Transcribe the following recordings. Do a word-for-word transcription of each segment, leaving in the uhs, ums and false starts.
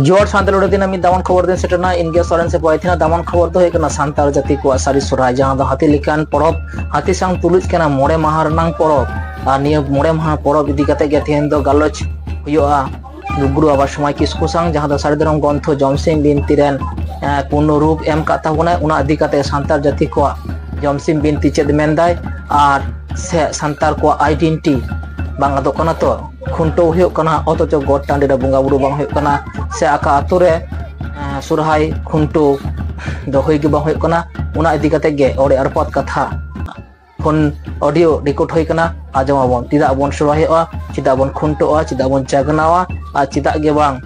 ᱡᱚᱦᱟᱨ ᱥᱟᱱᱛᱟᱲ ᱩᱰᱟᱹ ᱫᱤᱱᱟᱹᱢ ᱢᱤᱫ ᱫᱟᱢᱟᱱ ᱠᱷᱚᱵᱚᱨ ᱫᱤᱱ ᱥᱮᱴᱮᱨᱱᱟ᱾ ᱤᱧ ᱜᱮ ᱥᱚᱨᱮᱱ ᱥᱮ ᱯᱚᱭᱛᱷᱤᱱᱟ᱾ ᱫᱟᱢᱟᱱ ᱠᱷᱚᱵᱚᱨ ᱫᱚ ᱦᱩᱭᱩᱜ ᱠᱟᱱᱟ ᱥᱟᱱᱛᱟᱲ ᱡᱟᱹᱛᱤ ᱠᱚᱣᱟᱜ ᱥᱟᱹᱨᱤ ᱥᱚᱨᱦᱟᱭ, ᱡᱟᱦᱟᱸ ᱫᱚ ᱦᱟᱹᱛᱤ ᱞᱮᱠᱟᱱ ᱯᱚᱨᱚᱵᱽ, ᱦᱟᱹᱛᱤ ᱥᱟᱝ ᱛᱩᱞᱩᱡ ᱠᱟᱱᱟ ᱢᱚᱬᱮ ᱢᱟᱦᱟ ᱨᱮᱱᱟᱝ ᱯᱚᱨᱚᱵᱽ᱾ ᱟᱨ ᱱᱤᱭᱟᱹ ᱢᱚᱬᱮ ᱢᱟᱦᱟ ᱯᱚᱨᱚᱵᱽ ᱤᱫᱤ ᱠᱟᱛᱮ ᱜᱮ ᱛᱮᱦᱮᱧ ᱫᱚ ᱜᱟᱞᱚᱪ ᱦᱩᱭᱩᱜᱼᱟ ᱜᱩᱨᱩ ᱵᱟᱵᱟ ᱥᱚᱢᱟᱭ ᱠᱤᱥᱠᱩ ᱥᱟᱝ, ᱡᱟᱦᱟᱸ ᱫᱚ ᱥᱟᱹᱨᱤ ᱫᱷᱚᱨᱚᱢ ᱜᱨᱚᱱᱛᱷᱚ ᱡᱚᱢᱥᱤᱢ ᱵᱤᱱᱛᱤ ᱨᱮᱱ, ᱮ, ᱯᱩᱨᱱᱚ ᱨᱩᱯ ᱮᱢ ᱠᱟᱜ ᱛᱟᱵᱚᱱᱟᱭ᱾ ᱚᱱᱟ ᱤᱫᱤ ᱠᱟᱛᱮ ᱥᱟᱱᱛᱟᱲ ᱡᱟᱹᱛᱤ ᱠᱚᱣᱟᱜ ᱡᱚᱢᱥᱤᱢ ᱵᱤᱱᱛᱤ ᱪᱮᱫ ᱢᱮᱱᱫᱟᱭ, ᱟᱨ ᱥᱮ ᱥᱟᱱᱛᱟᱲ ᱠᱚᱣᱟᱜ ᱟᱭᱰᱮᱱᱴᱤ ᱵᱟᱝ ᱟᱫᱚᱜ ᱠᱟᱱᱟ ᱛᱚ? ᱠᱷᱩᱱᱴᱟᱹᱣ ᱦᱩᱭᱩᱜ ᱠᱟᱱᱟ, ᱚᱛᱷᱚᱪᱚ ᱜᱚᱴ ᱴᱟᱺᱰᱤ ᱨᱮ ᱵᱚᱸᱜᱟ ᱵᱩᱨᱩ ᱵᱟᱝ ᱦᱩᱭᱩᱜ ᱠᱟᱱᱟ, ᱥᱮ ᱟᱠᱟ ᱟᱛᱳ ᱨᱮ, ᱮᱸ, ᱥᱚᱨᱦᱟᱭ ᱠᱷᱩᱱᱴᱟᱹᱣ ᱫᱚ ᱦᱩᱭ ᱜᱮ ᱵᱟᱝ ᱦᱩᱭᱩᱜ ᱠᱟᱱᱟ᱾ ᱚᱱᱟ ᱤᱫᱤ ᱠᱟᱛᱮ ᱜᱮ ᱚᱲᱮ ᱟᱨᱯᱟᱛ ᱠᱟᱛᱷᱟ ᱯᱷᱳᱱ ᱚᱰᱤᱭᱳ ᱨᱮᱠᱚᱨᱰ ᱦᱩᱭ ᱠᱟᱱᱟ, ᱟᱸᱡᱚᱢᱟᱵᱚᱱ᱾ ᱪᱮᱫᱟᱜ ᱵᱚᱱ ᱥᱚᱨᱦᱟᱭᱚᱜᱼᱟ, ᱪᱮᱫᱟᱜ ᱵᱚᱱ ᱠᱷᱩᱱᱴᱟᱹᱣᱚᱜᱼᱟ, ᱪᱮᱫᱟᱜ ᱵᱚᱱ ᱡᱟᱜᱽᱱᱟᱣᱟ, ᱟᱨ ᱪᱮᱫᱟᱜ ᱜᱮ ᱵᱟᱝ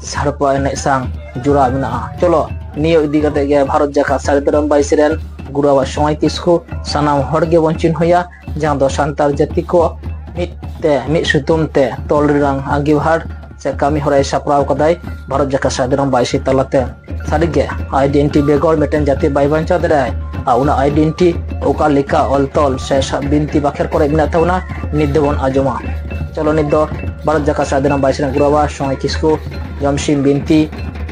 ᱥᱟᱲᱯᱟ ᱮᱱᱮᱡ ᱥᱟᱝ ᱡᱚᱲᱟᱣ ᱢᱮᱱᱟᱜᱼᱟ? ᱪᱚᱞᱚ, ᱱᱤᱭᱟᱹ ᱤᱫᱤ ᱠᱟᱛᱮ ᱜᱮ ᱵᱷᱟᱨᱚᱛ ᱡᱟᱠᱟᱛ ᱥᱟᱹᱨᱤ ᱫᱷᱚᱨᱚᱢ ᱵᱟᱭᱥᱤ ᱨᱮᱱ ᱜᱩᱨᱩ ᱵᱟᱵᱟ ᱥᱚᱢᱟᱭ ᱠᱤᱥᱠᱩ ᱥᱟᱱᱟᱢ ᱦᱚᱲ ᱜᱮᱵᱚᱱ ᱪᱤᱱᱦᱟᱹᱭᱟ, ᱡᱟᱦᱟᱸ ᱫᱚ ᱥᱟᱱᱛᱟᱲ ᱡᱟᱹᱛᱤ ᱠᱚ ᱢᱤᱫ ᱛᱮ, ᱢᱤᱫ ᱥᱩᱛᱟᱹᱢ ᱛᱮ ᱛᱚᱞ ᱨᱮᱱᱟᱝ ᱟᱸᱜᱤᱵᱷᱟᱨ ᱥᱮ ᱠᱟᱹᱢᱤ ᱦᱚᱨᱟᱭ ᱥᱟᱯᱲᱟᱣ ᱠᱟᱫᱟᱭ ᱵᱷᱟᱨᱚᱛ ᱡᱟᱠᱟᱛ ᱥᱟᱹᱨᱤ ᱫᱷᱚᱨᱚᱢ ᱵᱟᱭᱥᱤ ᱛᱟᱞᱟᱛᱮ᱾ ᱥᱟᱹᱨᱤᱜᱮ, ᱟᱭᱰᱮᱱᱴᱤ ᱵᱮᱜᱚᱨ ᱢᱤᱫᱴᱮᱱ ᱡᱟᱹᱛᱤ ᱵᱟᱭ ᱵᱟᱧᱪᱟᱣ ᱫᱟᱲᱮᱭᱟᱜᱼᱟ᱾ ᱟᱨ ᱚᱱᱟ ᱟᱭᱰᱮᱱᱴᱤ ᱚᱠᱟ ᱞᱮᱠᱟ ᱚᱞ ᱛᱚᱞ ᱥᱮ ᱥᱟ-, ᱵᱤᱱᱛᱤ ᱵᱟᱠᱷᱮᱲ ᱠᱚᱨᱮ ᱢᱮᱱᱟᱜ ᱛᱟᱵᱚᱱᱟ, ᱱᱤᱛ ᱫᱚᱵᱚᱱ ᱟᱸᱡᱚᱢᱟ᱾ ᱪᱚᱞᱚ, ᱱᱤᱛ ᱫᱚ ᱵᱷᱟᱨᱚᱛ ᱡᱟᱠᱟᱛ ᱥᱟᱹᱨᱤ ᱫᱷᱚᱨᱚᱢ ᱵᱟᱭᱥᱤ ᱨᱮᱱ ᱜᱩᱨᱩ ᱵᱟᱵᱟ ᱥᱚᱢᱟᱭ ᱠᱤᱥᱠᱩ ᱡᱚᱢᱥᱤᱢ ᱵᱤᱱᱛᱤ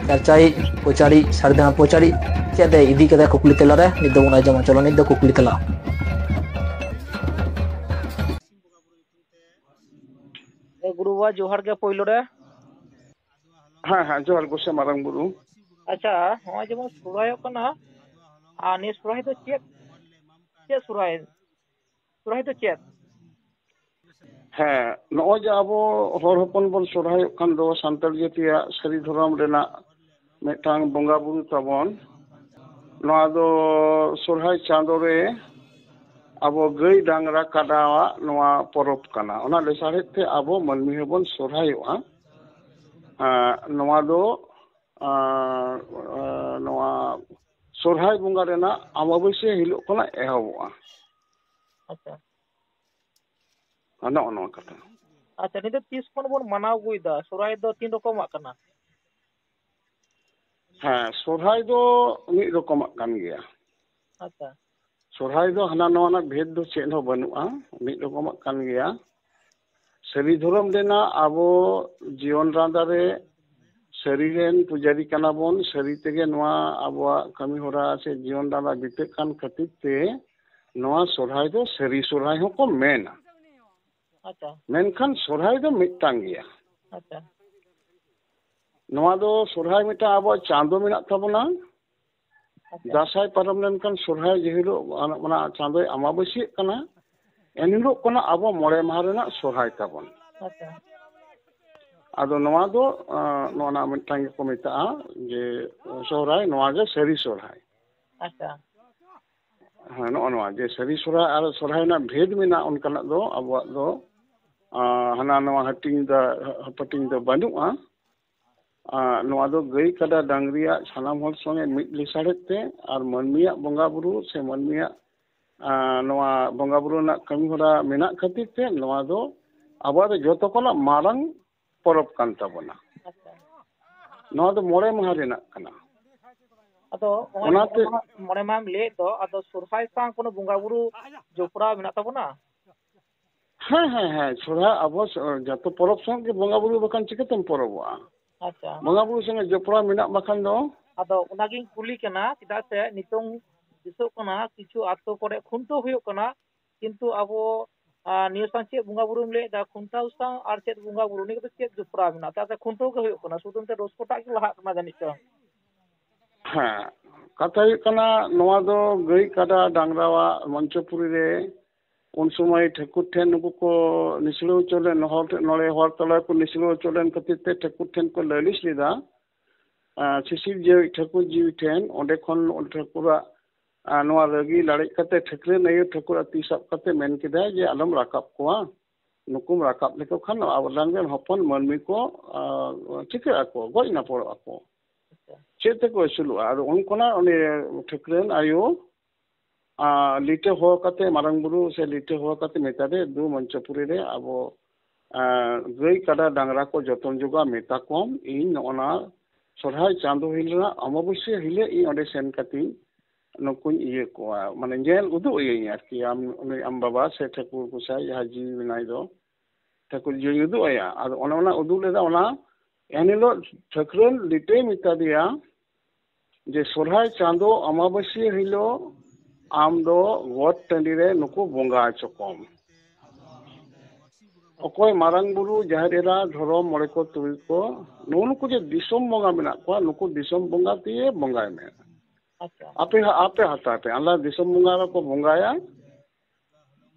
ᱪᱟᱨᱪᱟᱭᱤᱡ, ᱯᱚᱪᱟᱨᱤᱡ, ᱥᱟᱹᱨᱤ ᱫᱷᱚᱨᱚᱢ ᱯᱚᱪᱟᱨᱤᱡ ᱪᱮᱫ ᱮ ᱤᱫᱤ ᱠᱟᱛᱮ ᱠᱩᱠᱞᱤ ᱛᱮᱞᱟ ᱨᱮ ᱱᱤᱛ ᱫᱚᱵᱚᱱ ᱟᱸᱡᱚᱢᱟ᱾ ᱪᱚᱞᱚ, ᱱᱤᱛ ᱫᱚ ᱠᱩᱠᱞᱤ ᱛᱮᱞᱟ᱾ ᱮ ᱜᱩᱨᱩ ᱵᱟᱵᱟ, ᱡᱚᱦᱟᱨ ᱜᱮ ᱯᱳᱭᱞᱳ ᱨᱮ᱾ ᱦᱮᱸ, ᱦᱮᱸ, ᱡᱚᱦᱟᱨ ᱜᱚᱸᱥᱟᱭ ᱢᱟᱨᱟᱝ ᱵᱩᱨᱩ᱾ ᱟᱪᱪᱷᱟ, ᱱᱚᱜᱼᱚᱭ ᱡᱮᱢᱚᱱ ᱥᱚᱨᱦᱟᱭᱚᱜ ᱠᱟᱱᱟ, ᱟᱨ ᱱᱤᱭᱟᱹ ᱥᱚᱨᱦᱟᱭ ᱫᱚ ᱪᱮᱫ, ᱪᱮᱫ ᱥᱚᱨᱦᱟᱭ? ᱥᱚᱨᱦᱟᱭ ᱫᱚ ᱪᱮᱫ? ᱦᱮᱸ, ᱱᱚᱜᱼᱚᱭ ᱡᱮ ᱟᱵᱚ ᱦᱚᱲ ᱦᱚᱯᱚᱱ ᱵᱚᱱ ᱥᱚᱨᱦᱟᱭᱚᱜ ᱠᱟᱱ ᱫᱚ, ᱥᱟᱱᱛᱟᱲ ᱡᱟᱹᱛᱤᱭᱟᱜ ᱥᱟᱹᱨᱤ ᱫᱷᱚᱨᱚᱢ ᱨᱮᱱᱟᱜ ᱢᱤᱫᱴᱟᱝ ᱵᱚᱸᱜᱟ ᱵᱩᱨᱩ ᱛᱟᱵᱚᱱ᱾ ᱱᱚᱣᱟ ᱫᱚ ᱥᱚᱨᱦᱟᱭ ᱪᱟᱸᱫᱳ ᱨᱮ ᱟᱵᱚ ᱜᱟᱹᱭ ᱰᱟᱝᱨᱟ ᱠᱟᱰᱟᱣᱟᱜ ᱱᱚᱣᱟ ᱯᱚᱨᱚᱵᱽ ᱠᱟᱱᱟ᱾ ᱚᱱᱟ ᱞᱮᱥᱟᱲᱦᱮᱫ ᱛᱮ ᱟᱵᱚ ᱢᱟᱹᱱᱢᱤ ᱦᱚᱸᱵᱚᱱ ᱥᱚᱨᱦᱟᱭᱚᱜᱼᱟ᱾ ᱮᱸ, ᱱᱚᱣᱟ ᱫᱚ, ᱮᱸ, ᱮᱸ, ᱱᱚᱣᱟ ᱥᱚᱨᱦᱟᱭ ᱵᱚᱸᱜᱟ ᱨᱮᱱᱟᱜ ᱟᱢᱵᱟᱵᱟᱹᱥᱭᱟᱹ ᱦᱤᱞᱳᱜ ᱠᱷᱚᱱᱟᱜ ᱮᱦᱚᱵᱚᱜᱼᱟ᱾ ᱟᱪᱪᱷᱟ᱾ ᱱᱚᱜᱼᱚ ᱱᱚᱣᱟ ᱠᱟᱛᱷᱟ᱾ ᱟᱪᱪᱷᱟ, ᱱᱤᱛᱚᱜ ᱛᱤᱥ ᱠᱷᱚᱱ ᱵᱚᱱ ᱢᱟᱱᱟᱣ ᱟᱹᱜᱩᱭᱮᱫᱟ? ᱥᱚᱨᱦᱟᱭ ᱫᱚ ᱛᱤᱱ ᱨᱚᱠᱚᱢᱟᱜ ᱠᱟᱱᱟ? ᱦᱮᱸ, ᱥᱚᱨᱦᱟᱭ ᱫᱚ ᱢᱤᱫ ᱨᱚᱠᱚᱢᱟᱜ ᱠᱟᱱ ᱜᱮᱭᱟ᱾ ᱟᱪᱪᱷᱟ᱾ ᱥᱚᱨᱦᱟᱭ ᱫᱚ ᱦᱟᱱᱟ ᱱᱚᱣᱟ ᱨᱮᱱᱟᱜ ᱵᱷᱮᱫ ᱫᱚ ᱪᱮᱫ ᱦᱚᱸ ᱵᱟᱹᱱᱩᱜᱼᱟ, ᱢᱤᱫ ᱨᱚᱠᱚᱢᱟᱜ ᱠᱟᱱ ᱜᱮᱭᱟ᱾ ᱥᱟᱹᱨᱤ ᱫᱷᱚᱨᱚᱢ ᱨᱮᱱᱟᱜ ᱟᱵᱚ ᱡᱤᱭᱚᱱ ᱨᱟᱸᱫᱟ ᱨᱮ ᱥᱟᱹᱨᱤ ᱨᱮᱱ ᱯᱩᱡᱟᱨᱤ ᱠᱟᱱᱟ ᱵᱚᱱ, ᱥᱟᱹᱨᱤ ᱛᱮᱜᱮ ᱱᱚᱣᱟ ᱟᱵᱚᱣᱟᱜ ᱠᱟᱹᱢᱤ ᱦᱚᱨᱟ ᱥᱮ ᱡᱤᱭᱚᱱ ᱰᱟᱸᱰᱟ ᱵᱤᱛᱟᱹᱜ ᱠᱟᱱ ᱠᱷᱟᱹᱛᱤᱨ ᱛᱮ ᱱᱚᱣᱟ ᱥᱚᱨᱦᱟᱭ ᱫᱚ ᱥᱟᱹᱨᱤ ᱥᱚᱨᱦᱟᱭ ᱦᱚᱸᱠᱚ ᱢᱮᱱᱟ᱾ ᱟᱪᱪᱷᱟ᱾ ᱢᱮᱱᱠᱷᱟᱱ ᱥᱚᱨᱦᱟᱭ ᱫᱚ ᱢᱤᱫᱴᱟᱝ ᱜᱮᱭᱟ᱾ ᱟᱪᱪᱷᱟ᱾ ᱱᱚᱣᱟ ᱫᱚ ᱥᱚᱨᱦᱟᱭ ᱢᱤᱫᱴᱟᱝ ᱟᱵᱚᱣᱟᱜ ᱪᱟᱸᱫᱚ ᱢᱮᱱᱟᱜ ᱛᱟᱵᱚᱱᱟ᱾ ᱟᱪᱪᱷᱟ᱾ ᱫᱟᱸᱥᱟᱭ ᱯᱟᱨᱚᱢ ᱞᱮᱱᱠᱷᱟᱱ ᱥᱚᱨᱦᱟᱭ ᱡᱮ ᱦᱤᱞᱳᱜ ᱚᱱᱟ, ᱚᱱᱟ ᱪᱟᱸᱫᱚᱭ ᱟᱢᱟᱵᱟᱹᱥᱭᱟᱹᱜ ᱠᱟᱱᱟ, ᱮᱱ ᱦᱤᱞᱳᱜ ᱠᱷᱚᱱᱟᱜ ᱟᱵᱚ ᱢᱚᱬᱮ ᱢᱟᱦᱟ ᱨᱮᱱᱟᱜ ᱥᱚᱨᱦᱟᱭ ᱛᱟᱵᱚᱱ᱾ ᱟᱪᱪᱷᱟ᱾ ᱟᱫᱚ ᱱᱚᱣᱟ ᱫᱚ, ᱟᱸ, ᱱᱚᱣᱟ ᱨᱮᱱᱟᱜ ᱢᱤᱫᱴᱟᱝ ᱜᱮᱠᱚ ᱢᱮᱛᱟᱜᱼᱟ ᱡᱮ ᱥᱚᱨᱦᱟᱭ, ᱱᱚᱣᱟ ᱜᱮ ᱥᱟᱹᱨᱤ ᱥᱚᱨᱦᱟᱭ᱾ ᱟᱪᱪᱷᱟ᱾ ᱦᱮᱸ, ᱱᱚᱜᱼᱚ ᱱᱚᱣᱟ ᱡᱮ ᱥᱟᱹᱨᱤ ᱥᱚᱨᱦᱟᱭ ᱟᱨ ᱥᱚᱨᱦᱟᱭ ᱨᱮᱱᱟᱜ ᱵᱷᱮᱫᱽ ᱢᱮᱱᱟᱜᱼᱟ, ᱚᱱᱠᱟᱱᱟᱜ ᱫᱚ ᱟᱵᱚᱣᱟᱜ ᱫᱚ, ᱟᱸ, ᱦᱟᱱᱟ ᱱᱚᱣᱟ ᱦᱟᱹᱴᱤᱧ ᱫᱟ-, ᱦᱟᱹᱯᱟᱹᱴᱤᱧ ᱫᱚ ᱵᱟᱹᱱᱩᱜᱼᱟ᱾ ᱟᱸ, ᱱᱚᱣᱟ ᱫᱚ ᱜᱟᱹᱭ ᱠᱟᱰᱟ ᱰᱟᱝᱨᱤᱭᱟᱜ ᱥᱟᱱᱟᱢ ᱦᱚᱲ ᱥᱚᱸᱜᱮ ᱢᱤᱫ ᱞᱮᱥᱟᱲᱮᱫ ᱛᱮ ᱟᱨ ᱢᱟᱹᱱᱢᱤᱭᱟᱜ ᱵᱚᱸᱜᱟ ᱵᱩᱨᱩ ᱥᱮ ᱢᱟᱹᱱᱢᱤᱭᱟᱜ, ᱟᱸ, ᱱᱚᱣᱟ ᱵᱚᱸᱜᱟ ᱵᱩᱨᱩ ᱨᱮᱱᱟᱜ ᱠᱟᱹᱢᱤ ᱦᱚᱨᱟ ᱢᱮᱱᱟᱜ ᱠᱷᱟᱹᱛᱤᱨ ᱛᱮ ᱱᱚᱣᱟ ᱫᱚ ᱟᱵᱚᱣᱟᱜ ᱫᱚ ᱡᱚᱛᱚ ᱠᱷᱚᱱᱟᱜ ᱢᱟᱨᱟᱝ ᱯᱚᱨᱚᱵᱽ ᱠᱟᱱ ᱛᱟᱵᱚᱱᱟ᱾ ᱟᱪᱪᱷᱟ᱾ ᱱᱚᱣᱟ ᱫᱚ ᱢᱚᱬᱮ ᱢᱟᱦᱟ ᱨᱮᱱᱟᱜ ᱠᱟᱱᱟ᱾ ᱟᱫᱚ ᱱᱚᱜᱼᱚᱭ ᱚᱱᱟᱛᱮ ᱢᱚᱬᱮ ᱢᱟᱦᱟ, ᱢᱚᱬᱮ ᱢᱟᱦᱟᱢ ᱞᱟᱹᱭᱮᱫ ᱫᱚ, ᱟᱫᱚ ᱥᱚᱨᱦᱟᱭ ᱥᱟᱶ ᱠᱳᱱᱳ ᱵᱚᱸᱜᱟ ᱵᱩᱨᱩ ᱡᱚᱯᱲᱟᱣ ᱢᱮᱱᱟᱜ ᱛᱟᱵᱚᱱᱟ? ᱦᱮᱸ, ᱦᱮᱸ, ᱦᱮᱸ, ᱥᱚᱨᱦᱟᱭ ᱟᱵᱚ ᱥᱚ-, ᱡᱚᱛᱚ ᱯᱚᱨᱚᱵᱽ ᱥᱚᱸᱜᱮ ᱜᱮ ᱵᱚᱸᱜᱟ ᱵᱩᱨᱩ ᱵᱟᱠᱷᱟᱱ ᱪᱤᱠᱟᱹᱛᱮᱢ ᱯᱚᱨᱚᱵᱚᱜᱼᱟ? ᱟᱪᱪᱷᱟ᱾ ᱵᱚᱸᱜᱟ ᱵᱩᱨᱩ ᱥᱚᱸᱜᱮ ᱡᱚᱯᱲᱟᱣ ᱢᱮᱱᱟᱜ ᱵᱟᱠᱷᱟᱱ ᱫᱚ᱾ ᱟᱫᱚ ᱚᱱᱟᱜᱤᱧ ᱠᱩᱞᱤ ᱠᱟᱱᱟ, ᱪᱮᱫᱟᱜ ᱥᱮ ᱱᱤᱛᱚᱝ ᱫᱤᱥᱟᱹᱜ ᱠᱟᱱᱟ ᱠᱤᱪᱷᱩ ᱟᱛᱳ ᱠᱚᱨᱮ ᱠᱷᱩᱱᱴᱟᱹᱣ ᱦᱩᱭᱩᱜ ᱠᱟᱱᱟ, ᱠᱤᱱᱛᱩ ᱟᱵᱚ, ᱟᱨ, ᱱᱤᱭᱟᱹ ᱥᱟᱶ ᱪᱮᱫ ᱵᱚᱸᱜᱟ ᱵᱩᱨᱩᱢ ᱞᱟᱹᱭᱮᱫᱟ, ᱠᱷᱩᱱᱴᱟᱹᱣ ᱥᱟᱶ ᱟᱨ ᱪᱮᱫ ᱵᱚᱸᱜᱟ ᱵᱩᱨᱩ, ᱱᱤᱭᱟᱹ ᱠᱚᱫᱚ ᱪᱮᱫ ᱡᱚᱯᱲᱟᱣ ᱢᱮᱱᱟᱜᱼᱟ? ᱪᱮᱫᱟᱜ ᱥᱮ ᱠᱷᱩᱱᱴᱟᱹᱣ ᱜᱮ ᱦᱩᱭᱩᱜ ᱠᱟᱱᱟ, ᱥᱩᱫᱷᱩ ᱚᱱᱛᱮ ᱨᱚᱥ ᱠᱚᱴᱟᱜ ᱜᱮ ᱞᱟᱦᱟᱜ ᱠᱟᱱᱟ ᱡᱟᱹᱱᱤᱡ ᱪᱚᱝ᱾ ᱦᱮᱸ, ᱠᱟᱛᱷᱟ ᱦᱩᱭᱩᱜ ᱠᱟᱱᱟ, ᱱᱚᱣᱟ ᱫᱚ ᱜᱟᱹᱭ ᱠᱟᱰᱟ ᱰᱟᱝᱨᱟᱣᱟᱜ ᱢᱚᱧᱪᱚᱯᱩᱨᱤ ᱨᱮ ᱩᱱ ᱥᱚᱢᱚᱭ ᱴᱷᱟᱹᱠᱩᱨ ᱴᱷᱮᱱ ᱱᱩᱠᱩ ᱠᱚ ᱱᱤᱥᱲᱟᱹᱣ ᱦᱚᱪᱚ ᱞᱮᱱ, ᱦᱚᱲ ᱴᱷᱮᱱ, ᱱᱚᱰᱮ ᱦᱚᱲ ᱛᱟᱞᱟ ᱠᱚ ᱱᱤᱥᱲᱟᱹᱣ ᱦᱚᱪᱚ ᱞᱮᱱ ᱠᱷᱟᱹᱛᱤᱨ ᱛᱮ ᱴᱷᱟᱹᱠᱩᱨ ᱴᱷᱮᱱ ᱠᱚ ᱞᱟᱹᱞᱤᱥ ᱞᱮᱫᱟ, ᱟᱸ, ᱥᱤᱥᱤᱨ ᱡᱟᱹᱣᱤᱡ ᱴᱷᱟᱹᱠᱩᱨ ᱡᱤᱣᱤ ᱴᱷᱮᱱ᱾ ᱚᱸᱰᱮ ᱠᱷᱚᱱ ᱴᱷᱟᱹᱠᱩᱨᱟᱜ, ᱟᱸ, ᱱᱚᱣᱟ ᱨᱟᱹᱜᱤ ᱞᱟᱲᱮᱡ ᱠᱟᱛᱮ ᱴᱷᱟᱹᱠᱨᱟᱹᱱ ᱟᱭᱳ ᱴᱷᱟᱹᱠᱩᱨᱟᱜ ᱛᱤ ᱥᱟᱵ ᱠᱟᱛᱮ ᱢᱮᱱ ᱠᱮᱫᱟᱭ ᱡᱮ, "ᱟᱞᱚᱢ ᱨᱟᱠᱟᱵ ᱠᱚᱣᱟ, ᱱᱩᱠᱩᱢ ᱨᱟᱠᱟᱵ ᱞᱮᱠᱚ ᱠᱷᱟᱱ ᱟᱵᱚ ᱨᱮᱱ ᱦᱚᱯᱚᱱ ᱢᱟᱹᱱᱢᱤ ᱠᱚ, ᱟᱸ, ᱪᱤᱠᱟᱹᱜ ᱟᱠᱚ, ᱜᱚᱡ ᱱᱟᱯᱚᱲᱚᱜ ᱟᱠᱚ, ᱪᱮᱫ ᱛᱮᱠᱚ ᱟᱹᱥᱩᱞᱚᱜᱼᱟ?" ᱟᱫᱚ ᱩᱱ ᱠᱷᱚᱱᱟᱜ ᱩᱱᱤ ᱴᱷᱟᱹᱠᱨᱟᱹᱱ ᱟᱭᱳ ᱟᱨ ᱞᱤᱴᱟᱹ ᱦᱚᱦᱚ ᱠᱟᱛᱮ, ᱢᱟᱨᱟᱝ ᱵᱩᱨᱩ ᱥᱮ ᱞᱤᱴᱟᱹ ᱦᱚᱦᱚ ᱠᱟᱛᱮ ᱢᱮᱛᱟ ᱫᱮ, "ᱫᱩ ᱢᱚᱧᱪᱚᱯᱩᱨᱤ ᱨᱮ ᱟᱵᱚ, ᱟᱨ, ᱜᱟᱹᱭ ᱠᱟᱰᱟ ᱰᱟᱝᱨᱟ ᱠᱚ ᱡᱚᱛᱚᱱ ᱡᱚᱜᱟᱣ ᱢᱮᱛᱟ ᱠᱚᱢ, ᱤᱧ ᱱᱚᱜᱼᱚ ᱱᱟ ᱥᱚᱨᱦᱟᱭ ᱪᱟᱸᱫᱚ ᱦᱤᱞᱳᱜ ᱟᱢᱟᱵᱟᱹᱥᱭᱟᱹ ᱦᱤᱞᱳᱜ ᱤᱧ ᱚᱸᱰᱮ ᱥᱮᱱ ᱠᱟᱛᱮᱧ ᱱᱩᱠᱩᱧ ᱤᱭᱟᱹ ᱠᱚᱣᱟ, ᱢᱟᱱᱮ ᱧᱮᱞ ᱩᱫᱩᱜ ᱟᱹᱭᱟᱹᱧ ᱟᱨᱠᱤ, ᱟᱢ ᱩᱱᱤ ᱟᱢ ᱵᱟᱵᱟ ᱥᱮ ᱴᱷᱟᱹᱠᱩᱨ ᱜᱚᱸᱥᱟᱭ ᱡᱟᱦᱟᱸ ᱡᱤᱣᱤ ᱢᱮᱱᱟᱭ ᱫᱚ, ᱴᱷᱟᱹᱠᱩᱨ ᱡᱤᱣᱤᱧ ᱩᱫᱩᱜ ᱟᱭᱟ᱾" ᱟᱫᱚ ᱚᱱᱮ ᱚᱱᱟ ᱩᱫᱩᱜ ᱞᱮᱫᱟ, ᱚᱱᱟ ᱮᱱᱦᱤᱞᱳᱜ ᱴᱷᱟᱹᱠᱨᱟᱹᱱ ᱞᱤᱴᱟᱹᱭ ᱢᱮᱛᱟ ᱫᱮᱭᱟ ᱡᱮ ᱥᱚᱨᱦᱟᱭ ᱪᱟᱸᱫᱳ ᱟᱢᱟᱵᱟᱹᱥᱭᱟᱹ ᱦᱤᱞᱳᱜ ᱟᱢ ᱫᱚ ᱜᱚᱴ ᱴᱟᱺᱰᱤ ᱨᱮ ᱱᱩᱠᱩ ᱵᱚᱸᱜᱟ ᱦᱚᱪᱚ ᱠᱚᱢ᱾ ᱚᱠᱚᱭ ᱢᱟᱨᱟᱝ ᱵᱩᱨᱩ, ᱡᱟᱦᱮᱨ ᱮᱨᱟ, ᱫᱷᱚᱨᱚᱢ ᱢᱚᱬᱮ ᱠᱚ, ᱛᱩᱨᱩᱭ ᱠᱚ, ᱱᱩᱜᱼᱩ ᱱᱩᱠᱩ ᱡᱮ ᱫᱤᱥᱚᱢ ᱵᱚᱸᱜᱟ ᱢᱮᱱᱟᱜ ᱠᱚᱣᱟ, ᱱᱩᱠᱩ ᱫᱤᱥᱚᱢ ᱵᱚᱸᱜᱟ ᱛᱮᱜᱮ ᱵᱚᱸᱜᱟᱭ ᱢᱮ᱾ ᱟᱪᱪᱷᱟ᱾ ᱟᱯᱮ ᱦᱟ-, ᱟᱯᱮ ᱦᱟᱛᱟᱣ ᱯᱮ, ᱟᱞᱮ ᱫᱤᱥᱚᱢ ᱵᱚᱸᱜᱟ ᱨᱮᱠᱚ ᱵᱚᱸᱜᱟᱭᱟ᱾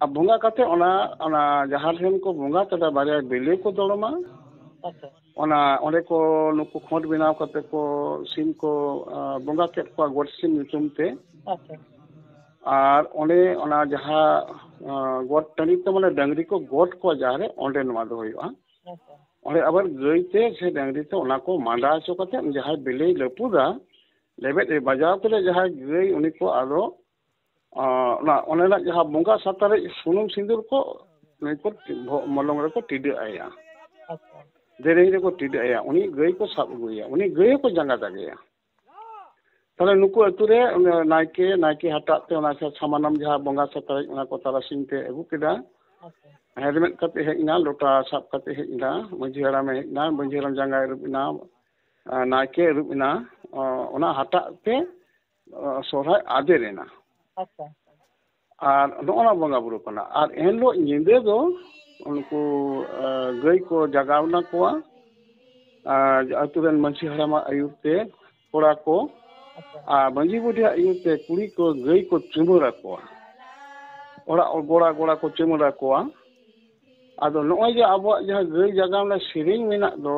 ᱟᱨ ᱵᱚᱸᱜᱟ ᱠᱟᱛᱮ ᱚᱱᱟ, ᱚᱱᱟ ᱡᱟᱦᱟᱸ ᱴᱷᱮᱱ ᱠᱚ ᱵᱚᱸᱜᱟ ᱠᱮᱫᱟ, ᱵᱟᱨᱭᱟ ᱵᱮᱞᱮ ᱠᱚ ᱫᱚᱲᱚᱢᱟ᱾ ᱟᱪᱪᱷᱟ᱾ ᱚᱱᱟ ᱚᱸᱰᱮ ᱠᱚ ᱱᱩᱠᱩ ᱠᱷᱚᱸᱰ ᱵᱮᱱᱟᱣ ᱠᱟᱛᱮ ᱠᱚ ᱥᱤᱢ ᱠᱚ, ᱟ, ᱵᱚᱸᱜᱟ ᱠᱮᱫ ᱠᱚᱣᱟ ᱜᱚᱴ ᱥᱤᱢ ᱧᱩᱛᱩᱢ ᱛᱮ᱾ ᱟᱪᱪᱷᱟ᱾ ᱟᱨ ᱚᱸᱰᱮ ᱚᱱᱟ ᱡᱟᱦᱟᱸ, ᱟ, ᱜᱚᱴ ᱴᱟᱺᱰᱤ ᱛᱮ ᱢᱟᱱᱮ ᱰᱟᱹᱝᱨᱤ ᱠᱚ ᱜᱚᱴ ᱠᱚᱣᱟ ᱡᱟᱦᱟᱸ ᱨᱮ, ᱚᱸᱰᱮ ᱱᱚᱣᱟ ᱫᱚ ᱦᱩᱭᱩᱜᱼᱟ᱾ ᱟᱪᱪᱷᱟ᱾ ᱚᱸᱰᱮ ᱟᱵᱟᱨ ᱜᱟᱹᱭ ᱛᱮ ᱥᱮ ᱰᱟᱹᱝᱨᱤ ᱛᱮ ᱚᱱᱟ ᱠᱚ ᱢᱟᱸᱰᱟ ᱦᱚᱪᱚ ᱠᱟᱛᱮ ᱡᱟᱦᱟᱸᱭ ᱵᱮᱞᱮᱭ ᱞᱟᱹᱯᱩᱫᱟ, ᱞᱮᱵᱮᱫ ᱮ ᱵᱟᱡᱟᱣ ᱠᱮᱫᱟ ᱡᱟᱦᱟᱸᱭ ᱜᱟᱹᱭ, ᱩᱱᱤ ᱠᱚ ᱟᱫᱚ ᱟᱸ, ᱚᱱᱟ, ᱚᱱᱮᱱᱟᱜ ᱡᱟᱦᱟᱸ ᱵᱚᱸᱜᱟ ᱥᱟᱛᱟᱨᱮᱡ ᱥᱩᱱᱩᱢ ᱥᱤᱸᱫᱩᱨ ᱠᱚ ᱱᱩᱭ ᱠᱚ ᱴᱤ-, ᱵᱷᱚ-, ᱢᱚᱞᱚᱝ ᱨᱮᱠᱚ ᱴᱤᱰᱟᱹᱜ ᱟᱭᱟ᱾ ᱟᱪᱪᱷᱟ᱾ ᱫᱮᱨᱮᱧ ᱨᱮᱠᱚ ᱴᱤᱰᱟᱹᱜ ᱟᱭᱟ, ᱩᱱᱤ ᱜᱟᱹᱭ ᱠᱚ ᱥᱟᱵ ᱟᱹᱜᱩᱭᱮᱭᱟ, ᱩᱱᱤ ᱜᱟᱹᱭ ᱦᱚᱸᱠᱚ ᱡᱟᱸᱜᱟ ᱫᱟᱜᱮᱭᱟ᱾ ᱛᱟᱦᱞᱮ ᱱᱩᱠᱩ ᱟᱹᱛᱩ ᱨᱮ ᱚᱱᱮ ᱱᱟᱭᱠᱮ, ᱱᱟᱭᱠᱮ ᱦᱟᱴᱟᱜ ᱛᱮ ᱚᱱᱟ ᱥᱟ-, ᱥᱟᱢᱟᱱᱟᱢ ᱡᱟᱦᱟᱸ ᱵᱚᱸᱜᱟ ᱥᱟᱛᱟᱨᱮᱡ ᱚᱱᱟ ᱠᱚ ᱛᱟᱨᱟᱥᱤᱧ ᱛᱮ ᱟᱹᱜᱩ ᱠᱮᱫᱟ᱾ ᱟᱪᱪᱷᱟ᱾ ᱦᱮᱨᱢᱮᱫ ᱠᱟᱛᱮ ᱦᱮᱡ ᱮᱱᱟ, ᱞᱚᱴᱟ ᱥᱟᱵ ᱠᱟᱛᱮ ᱦᱮᱡ ᱮᱱᱟ, ᱢᱟᱹᱡᱷᱤ ᱦᱟᱲᱟᱢᱮ ᱦᱮᱡ ᱮᱱᱟ, ᱢᱟᱹᱡᱷᱤ ᱦᱟᱲᱟᱢ ᱡᱟᱸᱜᱟᱭ ᱟᱹᱨᱩᱵ ᱮᱱᱟ, ᱟᱨ ᱱᱟᱭᱠᱮ ᱟᱹᱨᱩᱵ ᱮᱱᱟ, ᱚ-, ᱚᱱᱟ ᱦᱟᱴᱟᱜ ᱛᱮ ᱥᱚᱨᱦᱟᱭ ᱟᱫᱮᱨ ᱮᱱᱟ᱾ ᱟᱪᱪᱷᱟ᱾ ᱟᱨ ᱱᱚᱜᱼᱚ ᱱᱟ ᱵᱚᱸᱜᱟ ᱵᱩᱨᱩ ᱠᱟᱱᱟ᱾ ᱟᱨ ᱮᱱᱦᱤᱞᱳᱜ ᱧᱤᱫᱟᱹ ᱫᱚ ᱩᱱᱠᱩ, ᱮ, ᱜᱟᱹᱭ ᱠᱚ ᱡᱟᱜᱟᱣ ᱮᱱᱟ ᱠᱚᱣᱟ, ᱟᱨ ᱟᱹᱛᱩ ᱨᱮᱱ ᱢᱟᱹᱡᱷᱤ ᱦᱟᱲᱟᱢᱟᱜ ᱟᱹᱭᱩᱨ ᱛᱮ ᱠᱚᱲᱟ ᱠᱚ ᱟᱪᱪᱷᱟ᱾ ᱟᱨ ᱢᱟᱹᱡᱷᱤ ᱵᱩᱰᱷᱤᱭᱟᱜ ᱟᱹᱭᱩᱨ ᱛᱮ ᱠᱩᱲᱤ ᱠᱚ ᱜᱟᱹᱭ ᱠᱚ ᱪᱩᱢᱟᱹᱲ ᱟᱠᱚᱣᱟ᱾ ᱚᱲᱟᱜ ᱜᱚᱲᱟ ᱜᱚᱲᱟ ᱠᱚ ᱪᱩᱢᱟᱹᱲ ᱟᱠᱚᱣᱟ᱾ ᱟᱫᱚ ᱱᱚᱜᱼᱚᱭ ᱡᱮ ᱟᱵᱚᱣᱟᱜ ᱡᱟᱦᱟᱸ ᱜᱟᱹᱭ ᱡᱟᱜᱟᱣ ᱨᱮᱱᱟᱜ ᱥᱮᱨᱮᱧ ᱢᱮᱱᱟᱜ ᱫᱚ,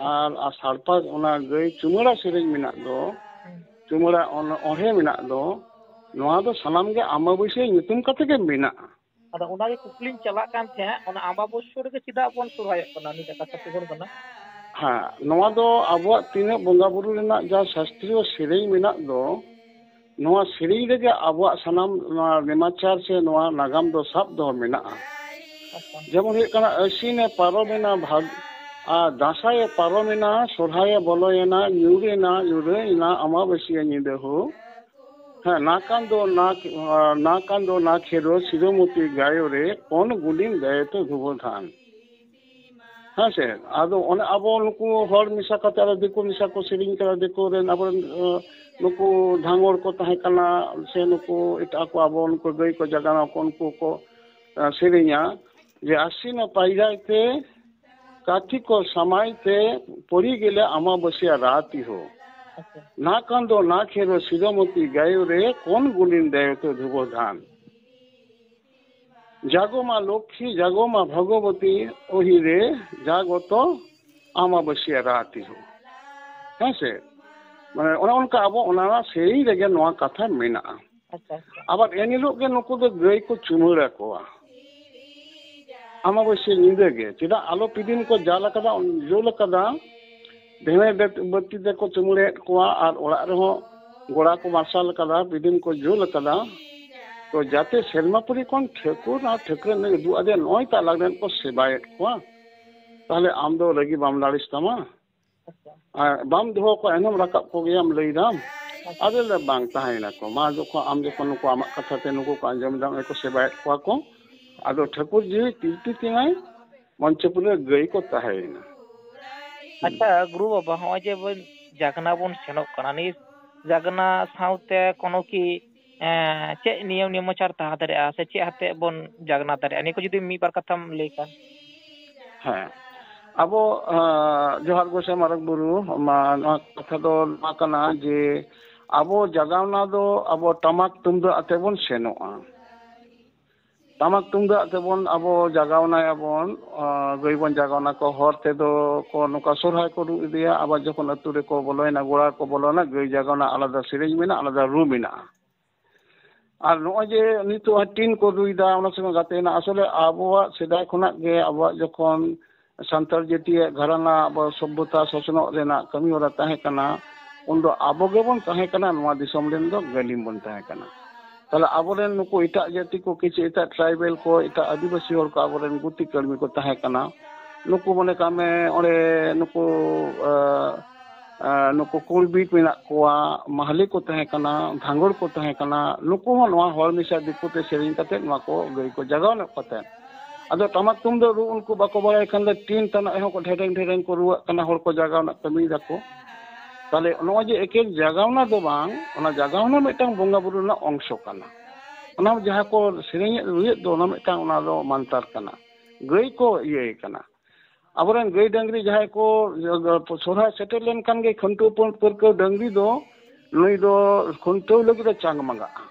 ᱟᱨ, ᱟᱨ ᱥᱟᱲᱯᱟ ᱚᱱᱟ ᱜᱟᱹᱭ ᱪᱩᱢᱟᱹᱲᱟ ᱥᱮᱨᱮᱧ ᱢᱮᱱᱟᱜ ᱫᱚ, ᱦᱩᱸ᱾ ᱪᱩᱢᱟᱹᱲᱟ ᱚᱱ-, ᱚᱬᱦᱮ ᱢᱮᱱᱟᱜ ᱫᱚ, ᱱᱚᱣᱟ ᱫᱚ ᱥᱟᱱᱟᱢ ᱜᱮ ᱟᱢᱵᱟᱵᱟᱹᱥᱭᱟᱹ ᱧᱩᱛᱩᱢ ᱠᱟᱛᱮ ᱜᱮ ᱢᱮᱱᱟᱜᱼᱟ᱾ ᱟᱫᱚ ᱚᱱᱟ ᱜᱮ ᱠᱩᱠᱞᱤᱧ ᱪᱟᱞᱟᱜ ᱠᱟᱱ ᱛᱟᱦᱮᱸᱫ, ᱚᱱᱟ ᱟᱢᱵᱟᱵᱟᱹᱥᱭᱟᱹ ᱨᱮᱜᱮ ᱪᱮᱫᱟᱜ ᱵᱚᱱ ᱥᱚᱨᱦᱟᱭᱚᱜ ᱠᱟᱱᱟ? ᱱᱤᱭᱟᱹ ᱠᱟᱛᱷᱟ ᱛᱤᱸᱜᱩᱱ ᱠᱟᱱᱟ᱾ ᱦᱮᱸ, ᱱᱚᱣᱟ ᱫᱚ ᱟᱵᱚᱣᱟᱜ ᱛᱤᱱᱟᱹᱜ ᱵᱚᱸᱜᱟ ᱵᱩᱨᱩ ᱨᱮᱱᱟᱜ ᱡᱟᱦᱟᱸ ᱥᱟᱥᱛᱨᱤᱭᱚ ᱥᱮᱨᱮᱧ ᱢᱮᱱᱟᱜ ᱫᱚ, ᱱᱚᱣᱟ ᱥᱮᱨᱮᱧ ᱨᱮᱜᱮ ᱟᱵᱚᱣᱟᱜ ᱥᱟᱱᱟᱢ ᱱᱚᱣᱟ ᱱᱮᱢᱟᱪᱟᱨ ᱥᱮ ᱱᱚᱣᱟ ᱱᱟᱜᱟᱢ ᱫᱚ ᱥᱟᱵ ᱫᱚᱦᱚ ᱢᱮᱱᱟᱜᱼᱟ᱾ ᱟᱪᱪᱷᱟ᱾ ᱡᱮᱢᱚᱱ ᱦᱩᱭᱩᱜ ᱠᱟᱱᱟ, ᱟᱹᱥᱤᱱᱮ ᱯᱟᱨᱚᱢᱮᱱᱟ ᱵᱷᱟᱫ-, ᱟᱨ ᱫᱟᱸᱥᱟᱭᱮ ᱯᱟᱨᱚᱢᱮᱱᱟ, ᱥᱚᱨᱦᱟᱭᱮ ᱵᱚᱞᱚᱭᱮᱱᱟ, ᱧᱩᱨᱮᱱᱟ, ᱧᱩᱨᱟᱹᱭᱮᱱᱟ ᱟᱢᱟᱵᱟᱹᱥᱭᱟᱹ ᱧᱤᱫᱟᱹ ᱦᱳ᱾ ᱦᱮᱸ, ᱱᱟ ᱠᱟᱱ ᱫᱚ ᱱᱟ, ᱱᱟ ᱠᱟᱱ ᱫᱚ ᱱᱟ ᱠᱷᱮᱨᱚ ᱥᱤᱨᱚᱢᱚᱛᱤ ᱜᱟᱭᱚ ᱨᱮ, ᱠᱚᱱ ᱜᱩᱞᱤᱢ ᱜᱟᱭᱚ ᱛᱚ ᱫᱷᱩᱵᱚ ᱫᱷᱟᱱ᱾ ᱦᱮᱸ ᱥᱮ? ᱟᱫᱚ ᱚᱱᱮ ᱟᱵᱚ ᱱᱩᱠᱩ ᱦᱚᱲ ᱢᱮᱥᱟ ᱠᱟᱛᱮ ᱟᱨᱚ ᱫᱤᱠᱩ ᱢᱮᱥᱟ ᱠᱚ ᱥᱮᱨᱮᱧ ᱠᱟᱱᱟ, ᱫᱤᱠᱩ ᱨᱮᱱ ᱟᱵᱚᱨᱮᱱ, ᱮ, ᱱᱩᱠᱩ ᱫᱷᱟᱸᱜᱚᱲ ᱠᱚ ᱛᱟᱦᱮᱸ ᱠᱟᱱᱟ, ᱥᱮ ᱱᱩᱠᱩ ᱮᱴᱟᱜ ᱠᱚ ᱟᱵᱚ ᱱᱩᱠᱩ ᱜᱟᱹᱭ ᱠᱚ ᱡᱟᱜᱟᱣ ᱠᱚ, ᱩᱱᱠᱩ ᱠᱚ, ᱮ, ᱥᱮᱨᱮᱧᱟ ᱡᱮ, "ᱟᱥᱤᱱ ᱯᱟᱭᱨᱟᱭ ᱛᱮ, ᱠᱟᱴᱷᱤ ᱠᱚ ᱥᱟᱢᱟᱭ ᱛᱮ, ᱯᱚᱲᱤ ᱜᱮᱞᱮ ᱟᱢᱟᱵᱟᱹᱥᱤᱭᱟ ᱨᱟᱛᱤ ᱦᱳ᱾ ᱟᱪᱪᱷᱟ᱾ ᱱᱟ ᱠᱟᱱᱫᱚ ᱱᱟ ᱠᱷᱮᱨᱚ ᱥᱤᱨᱚᱢᱚᱛᱤ ᱜᱟᱭᱚ ᱨᱮ, ᱠᱚᱱ ᱜᱩᱞᱤᱱ ᱫᱟᱭᱚ ᱛᱚ ᱫᱷᱩᱵᱚ ᱫᱷᱟᱱ᱾ ᱡᱟᱜᱚ ᱢᱟ ᱞᱚᱠᱠᱷᱤ, ᱡᱟᱜᱚ ᱢᱟ ᱵᱷᱚᱜᱚᱵᱚᱛᱤ, ᱚᱦᱤ ᱨᱮ ᱡᱟᱜᱚᱛᱚ ᱟᱢᱟᱵᱟᱹᱥᱤᱭᱟ ᱨᱟᱛᱤ ᱦᱳ᱾" ᱦᱮᱸ ᱥᱮ? ᱢᱟᱱᱮ ᱚᱱᱮ ᱚᱱᱠᱟ ᱟᱵᱚ ᱚᱱᱟ ᱥᱮᱨᱮᱧ ᱨᱮᱜᱮ ᱱᱚᱣᱟ ᱠᱟᱛᱷᱟ ᱢᱮᱱᱟᱜᱼᱟ᱾ ᱟᱪᱪᱷᱟ, ᱟᱪᱪᱷᱟ᱾ ᱟᱵᱟᱨ ᱮᱱ ᱦᱤᱞᱳᱜ ᱜᱮ ᱱᱩᱠᱩ ᱫᱚ ᱜᱟᱹᱭ ᱠᱚ ᱪᱩᱢᱟᱹᱲ ᱟᱠᱚᱣᱟ᱾ ᱟᱢᱟᱵᱟᱹᱥᱭᱟᱹ ᱧᱤᱫᱟᱹ ᱜᱮ᱾ ᱪᱮᱫᱟᱜ ᱟᱞᱚ ᱯᱤᱫᱤᱢ ᱠᱚ ᱡᱟᱞ ᱟᱠᱟᱫᱟ, ᱡᱩᱞ ᱟᱠᱟᱫᱟ, ᱫᱷᱮᱲᱮ ᱵᱮᱛ-, ᱵᱟᱹᱛᱤ ᱛᱮᱠᱚ ᱪᱩᱢᱟᱹᱲᱮᱫ ᱠᱚᱣᱟ ᱟᱨ ᱚᱲᱟᱜ ᱨᱮᱦᱚᱸ ᱜᱚᱲᱟ ᱠᱚ ᱢᱟᱨᱥᱟᱞ ᱟᱠᱟᱫᱟ, ᱯᱤᱫᱤᱢ ᱠᱚ ᱡᱩᱞ ᱟᱠᱟᱫᱟ᱾ ᱛᱚ ᱡᱟᱛᱮ ᱥᱮᱨᱢᱟ ᱯᱩᱨᱤ ᱠᱷᱚᱱ ᱴᱷᱟᱹᱠᱩᱨ ᱟᱨ ᱴᱷᱟᱹᱠᱨᱟᱹᱱ ᱩᱫᱩᱜ ᱟᱫᱮᱭᱟ, ᱱᱚᱜᱼᱚᱭ ᱛᱚ ᱟᱞᱟᱝ ᱨᱮᱱ ᱠᱚ ᱥᱮᱵᱟᱭᱮᱫ ᱠᱚᱣᱟ᱾ ᱛᱟᱦᱞᱮ ᱟᱢ ᱫᱚ ᱨᱟᱹᱜᱤ ᱵᱟᱢ ᱞᱟᱲᱤᱥ ᱛᱟᱢᱟ? ᱟᱪᱪᱷᱟ᱾ ᱟᱨ ᱵᱟᱢ ᱫᱚᱦᱚ ᱠᱚᱣᱟ, ᱮᱱᱦᱚᱸᱢ ᱨᱟᱠᱟᱵ ᱠᱚᱜᱮᱭᱟᱢ ᱞᱟᱹᱭ ᱫᱟᱢ? ᱟᱪᱪᱷᱟ᱾ ᱟᱫᱚ ᱞᱮ ᱵᱟᱝ ᱛᱟᱦᱮᱸᱭᱮᱱᱟ ᱠᱚ᱾ ᱢᱟ ᱡᱚᱠᱷᱚᱱ ᱟᱢ ᱡᱚᱠᱷᱚᱱ ᱱᱩᱠᱩ ᱟᱢᱟᱜ ᱠᱟᱛᱷᱟ ᱛᱮ ᱱᱩᱠᱩ ᱠᱚ ᱟᱸᱡᱚᱢ ᱮᱫᱟ, ᱱᱚᱜᱼᱚᱭ ᱠᱚ ᱥᱮᱵᱟᱭᱮᱫ ᱠᱚᱣᱟ ᱠᱚ, ᱟᱫᱚ ᱴᱷᱟᱹᱠᱩᱨ ᱡᱤᱣᱤ ᱛᱤᱨᱯᱤ ᱛᱤᱱᱟᱭ ᱢᱚᱧᱪᱚᱯᱩᱨᱤ ᱨᱮ ᱜᱟᱹᱭ ᱠᱚ ᱛᱟᱦᱮᱸᱭᱮᱱᱟ᱾ ᱟᱪᱪᱷᱟ, ᱜᱩᱨᱩ ᱵᱟᱵᱟ, ᱦᱚᱸᱜᱼᱚᱭ ᱡᱮ ᱵᱚᱱ ᱡᱟᱜᱽᱱᱟ ᱵᱚᱱ ᱥᱮᱱᱚᱜ ᱠᱟᱱᱟ, ᱱᱤᱭᱟᱹ ᱡᱟᱜᱽᱱᱟ ᱥᱟᱶᱛᱮ ᱠᱳᱱᱳ ᱠᱤ, ᱮᱸ, ᱪᱮᱫ ᱱᱤᱭᱚᱢ ᱱᱮᱢᱟᱪᱟᱨ ᱛᱟᱦᱮᱸ ᱫᱟᱲᱮᱭᱟᱜᱼᱟ ᱥᱮ ᱪᱮᱫ ᱟᱛᱮᱫ ᱵᱚᱱ ᱡᱟᱜᱽᱱᱟ ᱫᱟᱲᱮᱭᱟᱜᱼᱟ? ᱱᱤᱭᱟᱹ ᱠᱚ ᱡᱩᱫᱤ ᱢᱤᱫ ᱵᱟᱨ ᱠᱟᱛᱷᱟᱢ ᱞᱟᱹᱭ ᱠᱷᱟᱱ᱾ ᱦᱮᱸ, ᱟᱵᱚ, ᱟᱸ, ᱡᱚᱦᱟᱨ ᱜᱚᱸᱥᱟᱭ ᱢᱟᱨᱟᱝ ᱵᱩᱨᱩ, ᱢᱟ, ᱱᱚᱣᱟ ᱠᱟᱛᱷᱟ ᱫᱚ ᱱᱚᱣᱟ ᱠᱟᱱᱟ ᱡᱮ ᱟᱵᱚ ᱡᱟᱜᱟᱣᱱᱟ ᱫᱚ ᱟᱵᱚ ᱴᱟᱢᱟᱠ ᱛᱩᱢᱫᱟᱜ ᱟᱛᱮ ᱵᱚᱱ ᱥᱮᱱᱚᱜᱼᱟ᱾ ᱴᱟᱢᱟᱠ ᱛᱩᱢᱫᱟᱜ ᱛᱮᱵᱚᱱ ᱟᱵᱚ ᱡᱟᱜᱟᱣᱱᱟᱭᱟᱵᱚᱱ, ᱟᱸ, ᱜᱟᱹᱭ ᱵᱚᱱ ᱡᱟᱜᱟᱣᱱᱟ ᱠᱚ, ᱦᱚᱨ ᱛᱮᱫᱚ ᱠᱚ ᱱᱚᱝᱠᱟ ᱥᱚᱨᱦᱟᱭ ᱠᱚ ᱨᱩ ᱤᱫᱤᱭᱟ, ᱟᱵᱟᱨ ᱡᱚᱠᱷᱚᱱ ᱟᱹᱛᱩ ᱨᱮᱠᱚ ᱵᱚᱞᱚᱭᱮᱱᱟ, ᱜᱚᱲᱟ ᱠᱚ ᱵᱚᱞᱚᱭᱮᱱᱟ, ᱜᱟᱹᱭ ᱡᱟᱜᱟᱣᱱᱟ ᱟᱞᱟᱫᱟ ᱥᱮᱨᱮᱧ ᱢᱮᱱᱟᱜᱼᱟ, ᱟᱞᱟᱫᱟ ᱨᱩ ᱢᱮᱱᱟᱜᱼᱟ᱾ ᱟᱨ ᱱᱚᱜᱼᱚᱭ ᱡᱮ ᱱᱤᱛᱚᱜ ᱦᱟᱸᱜ ᱴᱤᱱ ᱠᱚ ᱨᱩᱭᱫᱟ, ᱚᱱᱟ ᱥᱚᱸᱜᱮ ᱜᱟᱛᱮᱭᱮᱱᱟ᱾ ᱟᱥᱚᱞᱮ ᱟᱵᱚᱣᱟᱜ ᱥᱮᱫᱟᱭ ᱠᱷᱚᱱᱟᱜ ᱜᱮ ᱟᱵᱚᱣᱟᱜ ᱡᱚᱠᱷᱚᱱ ᱥᱟᱱᱛᱟᱲ ᱡᱟᱹᱛᱤᱭᱟᱜ ᱜᱷᱟᱨᱟᱱᱟ ᱟᱵᱚ ᱥᱚᱵᱷᱚᱛᱟ ᱥᱟᱥᱚᱱᱚᱜ ᱨᱮᱱᱟᱜ ᱠᱟᱹᱢᱤ ᱦᱚᱨᱟ ᱛᱟᱦᱮᱸ ᱠᱟᱱᱟ, ᱩᱱᱫᱚ ᱟᱵᱚ ᱜᱮᱵᱚᱱ ᱛᱟᱦᱮᱸ ᱠᱟᱱᱟ ᱱᱚᱣᱟ ᱫᱤᱥᱚᱢ ᱨᱮᱱ ᱫᱚ ᱜᱟᱹᱞᱤᱢ ᱵᱚᱱ ᱛᱟᱦᱮᱸ ᱠᱟᱱᱟ᱾ ᱛᱟᱦᱞᱮ ᱟᱵᱚᱨᱮᱱ ᱱᱩᱠᱩ ᱮᱴᱟᱜ ᱡᱟᱹᱛᱤ ᱠᱚ, ᱠᱤᱪᱷᱩ ᱮᱴᱟᱜ ᱴᱨᱟᱭᱵᱮᱞ ᱠᱚ, ᱮᱴᱟᱜ ᱟᱹᱫᱤᱵᱟᱹᱥᱤ ᱦᱚᱲ ᱠᱚ ᱟᱵᱚᱨᱮᱱ ᱜᱩᱛᱤ ᱠᱟᱹᱲᱢᱤ ᱠᱚ ᱛᱟᱦᱮᱸ ᱠᱟᱱᱟ᱾ ᱱᱩᱠᱩ ᱢᱚᱱᱮ ᱠᱟᱜ ᱢᱮ ᱚᱸᱰᱮ ᱱᱩᱠᱩ, ᱟᱸ, ᱟᱸ, ᱱᱩᱠᱩ ᱠᱩᱲᱵᱤ ᱢᱮᱱᱟᱜ ᱠᱚᱣᱟ, ᱢᱟᱦᱞᱮ ᱠᱚ ᱛᱟᱦᱮᱸ ᱠᱟᱱᱟ, ᱫᱷᱟᱸᱜᱚᱲ ᱠᱚ ᱛᱟᱦᱮᱸ ᱠᱟᱱᱟ, ᱱᱩᱠᱩ ᱦᱚᱸ ᱱᱚᱣᱟ ᱦᱚᱲ ᱢᱮᱥᱟ ᱫᱤᱠᱩ ᱛᱮ ᱥᱮᱨᱮᱧ ᱠᱟᱛᱮ ᱱᱚᱣᱟ ᱠᱚ ᱜᱟᱹᱭ ᱠᱚ ᱡᱟᱜᱟᱣ ᱧᱚᱜ ᱠᱟᱛᱮ ᱟᱫᱚ ᱴᱟᱢᱟᱠ ᱛᱩᱢᱫᱟᱜ ᱨᱩ ᱩᱱᱠᱩ ᱵᱟᱠᱚ ᱵᱟᱲᱟᱭ ᱠᱷᱟᱱ ᱫᱚ ᱴᱤᱱ ᱛᱟᱱᱟᱜ ᱦᱚᱸ ᱠᱚ ᱰᱷᱮᱨᱮᱝ ᱰᱷᱮᱨᱮᱝ ᱠᱚ ᱨᱩᱣᱟᱜ ᱠᱟᱱᱟ, ᱦᱚᱲ ᱠᱚ ᱡᱟᱜᱟᱣ ᱨᱮᱱᱟᱜ ᱠᱟᱹᱢᱤᱭ ᱫᱟᱠᱚ᱾ ᱛᱟᱦᱞᱮ ᱱᱚᱜᱼᱚᱭ ᱡᱮ ᱮᱠᱮᱱ ᱡᱟᱜᱟᱣᱱᱟ ᱫᱚ ᱵᱟᱝ, ᱚᱱᱟ ᱡᱟᱜᱟᱣᱱᱟ ᱢᱤᱫᱴᱟᱝ ᱵᱚᱸᱜᱟ ᱵᱩᱨᱩ ᱨᱮᱱᱟᱜ ᱚᱝᱥᱚ ᱠᱟᱱᱟ᱾ ᱚᱱᱟ ᱡᱟᱦᱟᱸ ᱠᱚ ᱥᱮᱨᱮᱧᱮᱫ ᱨᱩᱭᱮᱫ ᱫᱚ, ᱚᱱᱟ ᱢᱤᱫᱴᱟᱝ, ᱚᱱᱟ ᱫᱚ ᱢᱟᱱᱛᱟᱨ ᱠᱟᱱᱟ, ᱜᱟᱹᱭ ᱠᱚ ᱤᱭᱟᱹᱭ ᱠᱟᱱᱟ᱾ ᱟᱵᱚᱨᱮᱱ ᱜᱟᱹᱭ ᱰᱟᱹᱝᱨᱤ ᱡᱟᱦᱟᱸᱭ ᱠᱚ ᱥᱚᱨᱦᱟᱭ ᱥᱮᱴᱮᱨ ᱞᱮᱱᱠᱷᱟᱱ ᱜᱮ ᱠᱷᱩᱱᱴᱟᱹᱣ ᱯᱟᱹ-, ᱯᱟᱹᱨᱠᱟᱹᱣ ᱰᱟᱹᱝᱨᱤ ᱫᱚ ᱱᱩᱭ ᱫᱚ ᱠᱷᱩᱱᱴᱟᱹᱣ ᱞᱟᱹᱜᱤᱫ ᱮ ᱪᱟᱝ ᱢᱟᱸᱜᱟᱜᱼᱟ᱾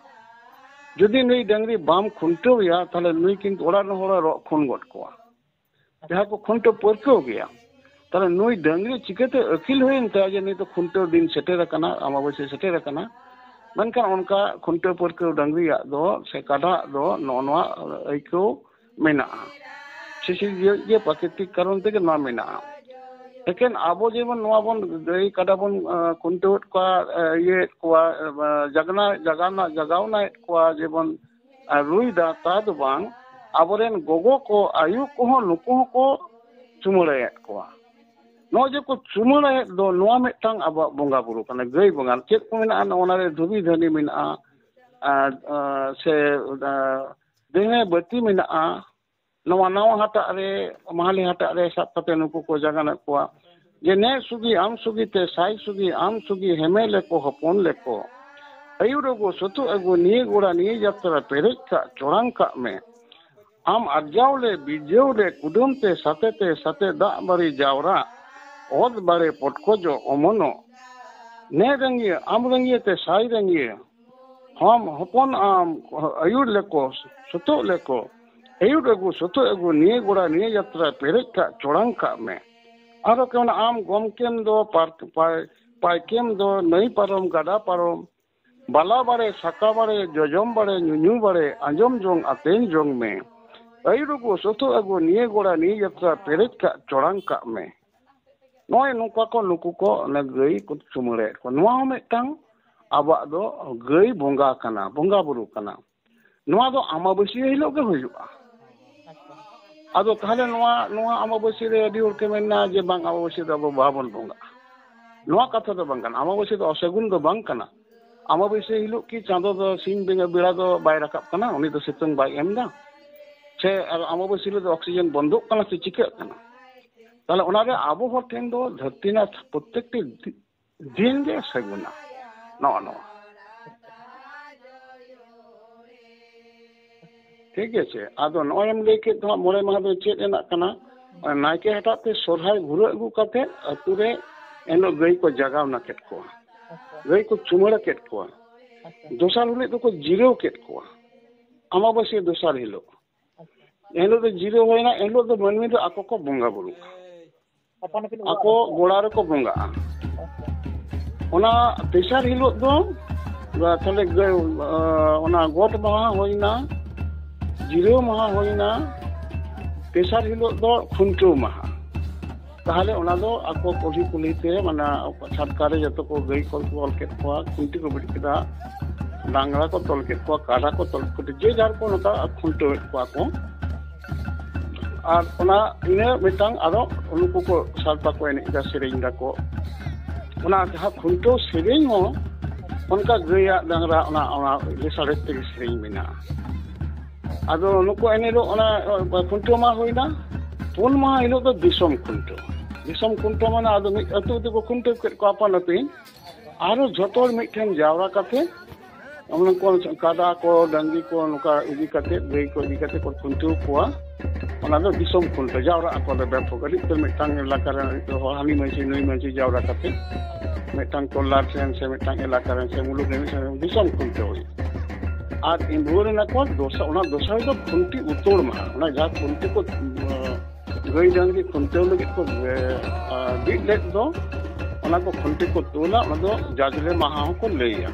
ᱡᱩᱫᱤ ᱱᱩᱭ ᱰᱟᱹᱝᱨᱤ ᱵᱟᱢ ᱠᱷᱩᱱᱴᱟᱹᱣ ᱮᱭᱟ, ᱛᱟᱦᱞᱮ ᱱᱩᱭ ᱠᱤᱱᱛᱩ ᱚᱲᱟᱜ ᱨᱮᱱ ᱦᱚᱲᱮ ᱨᱚᱜ ᱠᱷᱩᱱ ᱜᱚᱫ ᱠᱚᱣᱟ᱾ ᱡᱟᱦᱟᱸᱭ ᱠᱚ ᱠᱷᱩᱱᱴᱟᱹᱣ ᱯᱟᱹᱨᱠᱟᱹᱣ ᱜᱮᱭᱟ, ᱛᱟᱦᱞᱮ ᱱᱩᱭ ᱰᱟᱹᱝᱨᱤ ᱪᱤᱠᱟᱹᱛᱮ ᱟᱹᱠᱤᱞ ᱦᱩᱭᱮᱱ ᱛᱟᱭᱟ ᱡᱮ ᱱᱩᱭ ᱫᱚ ᱠᱷᱩᱱᱴᱟᱹᱣ ᱫᱤᱱ ᱥᱮᱴᱮᱨ ᱟᱠᱟᱱᱟ, ᱟᱢᱟᱵᱟᱹᱥᱭᱟᱹ ᱥᱮᱴᱮᱨ ᱟᱠᱟᱱᱟ? ᱢᱮᱱᱠᱷᱟᱱ ᱚᱱᱠᱟ ᱠᱷᱩᱱᱴᱟᱹᱣ ᱯᱟᱹᱨᱠᱟᱹᱣ ᱰᱟᱹᱝᱨᱤᱭᱟᱜ ᱫᱚ ᱥᱮ ᱠᱟᱰᱟᱣᱟᱜ ᱫᱚ ᱱᱚᱜᱼᱚ ᱱᱚᱣᱟ ᱟᱹᱭᱠᱟᱹᱣ ᱢᱮᱱᱟᱜᱼᱟ᱾ ᱥᱤᱥᱤᱨᱡᱟᱹᱣᱤᱡ ᱜᱮ ᱯᱨᱟᱠᱨᱤᱛᱤᱠ ᱠᱟᱨᱚᱱ ᱛᱮᱜᱮ ᱱᱚᱣᱟ ᱢᱮᱱᱟᱜᱼᱟ᱾ ᱮᱠᱮᱱ ᱟᱵᱚ ᱡᱮᱢᱚᱱ ᱱᱚᱣᱟ ᱵᱚᱱ ᱜᱟᱹᱭ ᱠᱟᱰᱟ ᱵᱚᱱ, ᱟᱸ, ᱠᱷᱩᱱᱴᱟᱹᱣᱮᱫ ᱠᱚᱣᱟ, ᱟᱸ, ᱤᱭᱟᱹᱭᱮᱫ ᱠᱚᱣᱟ, ᱟᱸ, ᱡᱟᱜᱱᱟ, ᱡᱟᱜᱟᱣᱱᱟ, ᱡᱟᱜᱟᱣᱱᱟᱭᱮᱫ ᱠᱚᱣᱟ ᱡᱮᱵᱚᱱ, ᱟᱸ, ᱨᱩᱭᱫᱟ, ᱛᱟ ᱫᱚ ᱵᱟᱝ, ᱟᱵᱚᱨᱮᱱ ᱜᱚᱜᱚ ᱠᱚ, ᱟᱭᱳ ᱠᱚᱦᱚᱸ, ᱱᱩᱠᱩ ᱦᱚᱸᱠᱚ ᱪᱩᱢᱟᱹᱲᱟᱭᱮᱫ ᱠᱚᱣᱟ᱾ ᱱᱚᱜᱼᱚᱭ ᱡᱮ ᱠᱚ ᱪᱩᱢᱟᱹᱲᱟᱭᱮᱫ ᱫᱚ, ᱱᱚᱣᱟ ᱢᱤᱫᱴᱟᱝ ᱟᱵᱚᱣᱟᱜ ᱵᱚᱸᱜᱟ ᱵᱩᱨᱩ ᱠᱟᱱᱟ᱾ ᱜᱟᱹᱭ ᱵᱚᱸᱜᱟ ᱪᱮᱫ ᱠᱚ ᱢᱮᱱᱟᱜᱼᱟ? ᱱᱚᱜᱼᱚ ᱱᱟ ᱨᱮ ᱫᱷᱩᱵᱤ ᱫᱷᱟᱹᱱᱤ ᱢᱮᱱᱟᱜᱼᱟ, ᱟᱨ, ᱟᱨ ᱥᱮ, ᱟᱨ ᱫᱮᱦᱮ ᱵᱟᱹᱛᱤ ᱢᱮᱱᱟᱜᱼᱟ, ᱱᱚᱣᱟ ᱱᱟᱣᱟ ᱦᱟᱴᱟᱜ ᱨᱮ, ᱢᱟᱦᱞᱮ ᱦᱟᱴᱟᱜ ᱨᱮ ᱥᱟᱵ ᱠᱟᱛᱮ ᱱᱩᱠᱩ ᱠᱚ ᱡᱟᱜᱟᱱᱮᱫ ᱠᱚᱣᱟ ᱡᱮ, "ᱱᱮ ᱥᱩᱜᱤ ᱟᱢ ᱥᱩᱜᱤ ᱛᱮ ᱥᱟᱭ ᱥᱩᱜᱤ ᱟᱢ ᱥᱩᱜᱤ ᱦᱮᱢᱮ ᱞᱮᱠᱚ ᱦᱚᱯᱚᱱ ᱞᱮᱠᱚ, ᱟᱹᱭᱩᱨ ᱟᱹᱜᱩ ᱥᱩᱛᱩᱜ ᱟᱹᱜᱩ ᱱᱤᱭᱟᱹ ᱜᱚᱲᱟ ᱱᱤᱭᱟᱹ ᱡᱟᱛᱨᱟ ᱯᱮᱨᱮᱡ ᱠᱟᱜ ᱪᱚᱲᱟᱝ ᱠᱟᱜ ᱢᱮ᱾ ᱟᱢ ᱟᱨᱡᱟᱣ ᱞᱮ ᱵᱤᱨᱡᱟᱹᱣ ᱞᱮ ᱠᱩᱰᱟᱹᱢ ᱛᱮ ᱥᱟᱛᱮ ᱛᱮ ᱥᱟᱛᱮ ᱫᱟᱜ ᱵᱟᱹᱨᱤ ᱡᱟᱣᱨᱟ, ᱚᱛ ᱵᱟᱲᱮ ᱯᱚᱴᱠᱚᱡᱚᱜ ᱚᱢᱚᱱᱚᱜ, ᱱᱮ ᱨᱮᱸᱜᱤᱭᱟᱹ ᱟᱢ ᱨᱮᱸᱜᱤᱭᱟᱹ ᱛᱮ ᱥᱟᱭ ᱨᱮᱸᱜᱤᱭᱟᱹ, ᱦᱚᱢ ᱦᱚᱯᱚᱱ ᱟᱢ ᱟᱹᱭᱩᱨ ᱞᱮᱠᱚ ᱥᱩᱛᱩᱜ ᱞᱮᱠᱚ, ᱟᱹᱭᱩᱨ ᱟᱹᱜᱩ ᱥᱩᱛᱩᱜ ᱟᱹᱜᱩ ᱱᱤᱭᱟᱹ ᱜᱚᱲᱟ ᱱᱤᱭᱟᱹ ᱡᱟᱛᱨᱟ ᱯᱮᱨᱮᱡ ᱠᱟᱜ ᱪᱚᱲᱟᱝ ᱠᱟᱜ ᱢᱮ᱾" ᱟᱨᱚ ᱠᱚ ᱢᱮᱱᱟ, ᱟᱢ ᱜᱚᱢᱠᱮᱢ ᱫᱚ ᱯᱟᱨ-, ᱯᱟᱭ-, ᱯᱟᱭᱠᱮᱢ ᱫᱚ ᱱᱟᱹᱭ ᱯᱟᱨᱚᱢ ᱜᱟᱰᱟ ᱯᱟᱨᱚᱢ, ᱵᱟᱞᱟ ᱵᱟᱲᱮ, ᱥᱟᱠᱟ ᱵᱟᱲᱮ, ᱡᱚᱡᱚᱢ ᱵᱟᱲᱮ, ᱧᱩᱧᱩ ᱵᱟᱲᱮ, ᱟᱸᱡᱚᱢ ᱡᱚᱝ ᱟᱛᱮᱱ ᱡᱚᱝ ᱢᱮ᱾ ᱟᱹᱭᱩᱨ ᱟᱹᱜᱩ, ᱥᱚᱛᱚ ᱟᱹᱜᱩ, ᱱᱤᱭᱟᱹ ᱜᱚᱲᱟ, ᱱᱤᱭᱟᱹ ᱡᱟᱛᱨᱟ, ᱯᱮᱨᱮᱡ ᱠᱟᱜ, ᱪᱚᱲᱟᱝ ᱠᱟᱜ ᱢᱮ᱾ ᱱᱚᱜᱼᱚᱭ ᱱᱚᱝᱠᱟ ᱠᱚ ᱱᱩᱠᱩ ᱠᱚ ᱚᱱᱮ ᱜᱟᱹᱭ ᱠᱚ ᱪᱩᱢᱟᱹᱲᱟᱭᱮᱫ ᱠᱚᱣᱟ᱾ ᱱᱚᱣᱟ ᱦᱚᱸ ᱢᱤᱫᱴᱟᱝ ᱟᱵᱚᱣᱟᱜ ᱫᱚ ᱜᱟᱹᱭ ᱵᱚᱸᱜᱟ ᱠᱟᱱᱟ, ᱵᱚᱸᱜᱟ ᱵᱩᱨᱩ ᱠᱟᱱᱟ᱾ ᱱᱚᱣᱟ ᱫᱚ ᱟᱢᱟᱵᱟᱹᱥᱭᱟᱹ ᱦᱤᱞᱳᱜ ᱜᱮ ᱦᱩᱭᱩᱜᱼᱟ᱾ ᱟᱫᱚ ᱛᱟᱦᱞᱮ ᱱᱚᱣᱟ, ᱱᱚᱣᱟ ᱟᱢᱟᱵᱟᱹᱥᱭᱟᱹ ᱨᱮ ᱟᱹᱰᱤ ᱦᱚᱲ ᱠᱚ ᱢᱮᱱᱟ ᱡᱮ, "ᱵᱟᱝ, ᱟᱢᱟᱵᱟᱹᱥᱭᱟᱹ ᱫᱚ ᱟᱵᱚ ᱵᱟᱵᱚᱱ ᱵᱚᱸᱜᱟᱜᱼᱟ᱾" ᱱᱚᱣᱟ ᱠᱟᱛᱷᱟ ᱫᱚ ᱵᱟᱝ ᱠᱟᱱᱟ᱾ ᱟᱢᱟᱵᱟᱹᱥᱭᱟᱹ ᱫᱚ ᱚᱥᱟᱹᱜᱩᱱ ᱫᱚ ᱵᱟᱝ ᱠᱟᱱᱟ᱾ ᱟᱢᱟᱵᱟᱹᱥᱭᱟᱹ ᱦᱤᱞᱳᱜ ᱠᱤ ᱪᱟᱸᱫᱚ ᱫᱚ, ᱥᱤᱧ ᱵᱮᱲᱟ, ᱵᱮᱲᱟ ᱫᱚ ᱵᱟᱭ ᱨᱟᱠᱟᱵ ᱠᱟᱱᱟ? ᱩᱱᱤ ᱫᱚ ᱥᱤᱛᱩᱝ ᱵᱟᱭ ᱮᱢ ᱮᱫᱟ? ᱥᱮ ᱟᱨ ᱟᱢᱵᱟᱵᱟᱹᱥᱭᱟᱹ ᱦᱤᱞᱳᱜ ᱫᱚ ᱚᱠᱥᱤᱡᱮᱱ ᱵᱚᱱᱫᱚᱜ ᱠᱟᱱᱟ ᱥᱮ ᱪᱤᱠᱟᱹᱜ ᱠᱟᱱᱟ? ᱛᱟᱦᱞᱮ ᱚᱱᱟᱨᱮ ᱟᱵᱚ ᱦᱚᱲ ᱴᱷᱮᱱ ᱫᱚ ᱫᱷᱟᱹᱨᱛᱤ ᱨᱮᱱᱟᱜ ᱯᱨᱚᱛᱛᱮᱠᱴᱤ ᱫᱤ-, ᱫᱤᱱ ᱜᱮ ᱥᱟᱹᱜᱩᱱᱟ᱾ ᱱᱚᱜᱼᱚ ᱱᱚᱣᱟ᱾ ᱴᱷᱤᱠ ᱟᱪᱷᱮ? ᱟᱫᱚ ᱱᱚᱜᱼᱚᱭ ᱮᱢ ᱞᱟᱹᱭ ᱠᱮᱫ ᱫᱚ ᱦᱟᱸᱜ ᱢᱚᱬᱮ ᱢᱟᱦᱟ ᱫᱚ ᱪᱮᱫ ᱨᱮᱱᱟᱜ ᱠᱟᱱᱟ? ᱚᱱᱟ ᱱᱟᱭᱠᱮ ᱦᱟᱴᱟᱜ ᱛᱮ ᱥᱚᱨᱦᱟᱭ ᱜᱷᱩᱨᱟᱹ ᱟᱹᱜᱩ ᱠᱟᱛᱮ ᱟᱹᱛᱩ ᱨᱮ ᱮᱱᱦᱤᱞᱳᱜ ᱜᱟᱹᱭ ᱠᱚ ᱡᱟᱜᱟᱣᱱᱟ ᱠᱮᱫ ᱠᱚᱣᱟ, ᱟᱪᱪᱷᱟ᱾ ᱜᱟᱹᱭ ᱠᱚ ᱪᱩᱢᱟᱹᱲᱟ ᱠᱮᱫ ᱠᱚᱣᱟ᱾ ᱟᱪᱪᱷᱟ᱾ ᱫᱚᱥᱟᱨ ᱦᱤᱞᱳᱜ ᱫᱚᱠᱚ ᱡᱤᱨᱟᱹᱣ ᱠᱮᱫ ᱠᱚᱣᱟ, ᱟᱢᱟᱵᱟᱹᱥᱭᱟᱹ ᱫᱚᱥᱟᱨ ᱦᱤᱞᱳᱜ᱾ ᱟᱪᱪᱷᱟ᱾ ᱮᱱᱦᱤᱞᱳᱜ ᱫᱚ ᱡᱤᱨᱟᱹᱣ ᱦᱩᱭᱱᱟ, ᱮᱱᱦᱤᱞᱳᱜ ᱫᱚ ᱢᱟᱹᱱᱢᱤ ᱫᱚ ᱟᱠᱚ ᱠᱚ ᱵᱚᱸᱜᱟ ᱵᱩᱨᱩᱜᱼᱟ, ᱟᱯᱟᱱ ᱟᱹᱯᱤᱱ ᱚᱲᱟᱜ ᱟᱠᱚ ᱨᱮ᱾ ᱜᱚᱲᱟ ᱨᱮᱠᱚ ᱵᱚᱸᱜᱟᱜᱼᱟ᱾ ᱟᱪᱪᱷᱟ᱾ ᱚᱱᱟ ᱛᱮᱥᱟᱨ ᱦᱤᱞᱳᱜ ᱫᱚ ᱛᱟᱦᱞᱮ ᱜᱟᱹᱭ, ᱚᱱᱟ ᱜᱚᱴ ᱢᱟᱦᱟ ᱦᱩᱭᱱᱟ, ᱡᱤᱨᱟᱹᱣ ᱢᱟᱦᱟ ᱦᱩᱭᱱᱟ, ᱛᱮᱥᱟᱨ ᱦᱤᱞᱳᱜ ᱫᱚ ᱠᱷᱩᱱᱴᱟᱹᱣ ᱢᱟᱦᱟ᱾ ᱛᱟᱦᱞᱮ ᱚᱱᱟ ᱫᱚ ᱟᱠᱚ ᱠᱩᱞᱦᱤ ᱠᱩᱞᱦᱤ ᱛᱮ, ᱢᱟᱱᱮ, ᱪᱷᱟᱴᱠᱟ ᱨᱮ ᱡᱚᱛᱚ ᱠᱚ ᱜᱟᱹᱭ ᱠᱚ ᱛᱚᱞ ᱠᱮᱫ ᱠᱚᱣᱟ, ᱠᱷᱩᱱᱴᱤ ᱠᱚ ᱵᱤᱫ ᱠᱮᱫᱟ, ᱰᱟᱝᱨᱟ ᱠᱚ ᱛᱚᱞ ᱠᱮᱫ ᱠᱚᱣᱟ, ᱠᱟᱰᱟ ᱠᱚ ᱛᱚᱞ ᱠᱮᱫ ᱠᱚᱣᱟ, ᱡᱮ ᱡᱟᱨ ᱠᱚ ᱱᱚᱝᱠᱟ ᱠᱷᱩᱱᱴᱟᱹᱣᱮᱫ ᱠᱚᱣᱟ ᱠᱚ᱾ ᱟᱨ ᱚᱱᱟ ᱤᱱᱟᱹ ᱢᱤᱫᱴᱟᱝ ᱟᱫᱚ ᱱᱩᱠᱩ ᱠᱚ ᱥᱟᱲᱯᱟ ᱠᱚ ᱮᱱᱮᱡ ᱮᱫᱟ, ᱥᱮᱨᱮᱧ ᱫᱟᱠᱚ᱾ ᱚᱱᱟ ᱡᱟᱦᱟᱸ ᱠᱷᱩᱱᱴᱟᱹᱣ ᱥᱮᱨᱮᱧ ᱦᱚᱸ ᱚᱱᱠᱟ ᱜᱟᱹᱭᱟᱜ ᱰᱟᱝᱨᱟ ᱚᱱᱟ, ᱚᱱᱟ ᱞᱮᱥᱟᱲᱦᱮᱫ ᱛᱮᱜᱮ ᱥᱮᱨᱮᱧ ᱢᱮᱱᱟᱜᱼᱟ᱾ ᱟᱫᱚ ᱱᱩᱠᱩ ᱮᱱ ᱦᱤᱞᱳᱜ ᱚᱱᱟ ᱠᱷᱩᱱᱴᱟᱹᱣ ᱢᱟ ᱦᱩᱭᱱᱟ, ᱯᱩᱱ ᱢᱟᱦᱟ ᱦᱤᱞᱳᱜ ᱫᱚ ᱫᱤᱥᱚᱢ ᱠᱷᱩᱱᱴᱟᱹᱣ᱾ ᱫᱤᱥᱚᱢ ᱠᱷᱩᱱᱴᱟᱹᱣ ᱢᱟᱱᱮ ᱟᱫᱚ ᱢᱤᱫ ᱟᱹᱛᱩ ᱟᱹᱛᱩ ᱠᱚ ᱠᱷᱩᱱᱴᱟᱹᱣ ᱠᱮᱫ ᱠᱚᱣᱟ ᱟᱯᱟᱱ ᱟᱹᱯᱤᱱ᱾ ᱟᱨᱚ ᱡᱷᱚᱛᱚ ᱦᱚᱲ ᱢᱤᱫᱴᱷᱮᱱ ᱡᱟᱣᱨᱟ ᱠᱟᱛᱮ ᱚᱱᱟ ᱠᱚ ᱠᱟᱰᱟ ᱠᱚ, ᱰᱟᱝᱨᱤ ᱠᱚ, ᱱᱚᱝᱠᱟ ᱤᱫᱤ ᱠᱟᱛᱮ, ᱜᱟᱹᱭ ᱠᱚ ᱤᱫᱤ ᱠᱟᱛᱮ ᱠᱚ ᱠᱷᱩᱱᱴᱟᱹᱣ ᱠᱚᱣᱟ᱾ ᱚᱱᱟ ᱫᱚ ᱫᱤᱥᱚᱢ ᱠᱷᱩᱱᱴᱟᱹᱣ, ᱡᱟᱣᱨᱟᱜ ᱟᱠᱚ ᱚᱸᱰᱮ ᱵᱮᱯᱚᱠ ᱟᱹᱰᱤ ᱩᱛᱟᱹᱨ ᱢᱤᱫᱴᱟᱝ ᱮᱞᱟᱠᱟ ᱨᱮᱱ ᱦᱚᱲ, ᱦᱟᱹᱱᱤ ᱢᱟᱹᱡᱷᱤ ᱱᱩᱭ ᱢᱟᱹᱡᱷᱤ ᱡᱟᱣᱨᱟ ᱠᱟᱛᱮ ᱢᱤᱫᱴᱟᱝ ᱴᱚᱞᱟ ᱨᱮᱱ ᱥᱮ ᱢᱤᱫᱴᱟᱝ ᱮᱞᱟᱠᱟ ᱨᱮᱱ ᱥᱮ ᱢᱩᱞᱩᱠ ᱨᱮᱱ ᱥᱮ ᱫᱤᱥᱚᱢ ᱠᱷᱩᱱᱴᱟᱹᱣ ᱦᱩᱭᱩᱜᱼᱟ᱾ ᱟᱨ ᱮᱱ ᱵᱷᱳᱨ ᱮᱱᱟ ᱠᱚ ᱫᱚᱥᱟᱨ, ᱚᱱᱟ ᱫᱚᱥᱟᱨ ᱫᱚ ᱠᱷᱩᱱᱴᱤ ᱩᱛᱟᱹᱲ ᱢᱟᱦᱟ, ᱚᱱᱟ ᱡᱟᱦᱟᱸ ᱠᱷᱩᱱᱴᱤ ᱠᱚ, ᱟᱸ, ᱜᱟᱹᱭ ᱰᱟᱝᱨᱤ ᱠᱷᱩᱱᱴᱟᱹᱣ ᱞᱟᱹᱜᱤᱫ ᱠᱚ, ᱟᱸ, ᱵᱤᱫ ᱞᱮᱫ ᱫᱚ, ᱚᱱᱟ ᱠᱚ ᱠᱷᱩᱱᱴᱤ ᱠᱚ ᱛᱩᱞᱟ, ᱚᱱᱟ ᱫᱚ ᱡᱟᱡᱽᱞᱮ ᱢᱟᱦᱟ ᱦᱚᱸᱠᱚ ᱞᱟᱹᱭᱟ᱾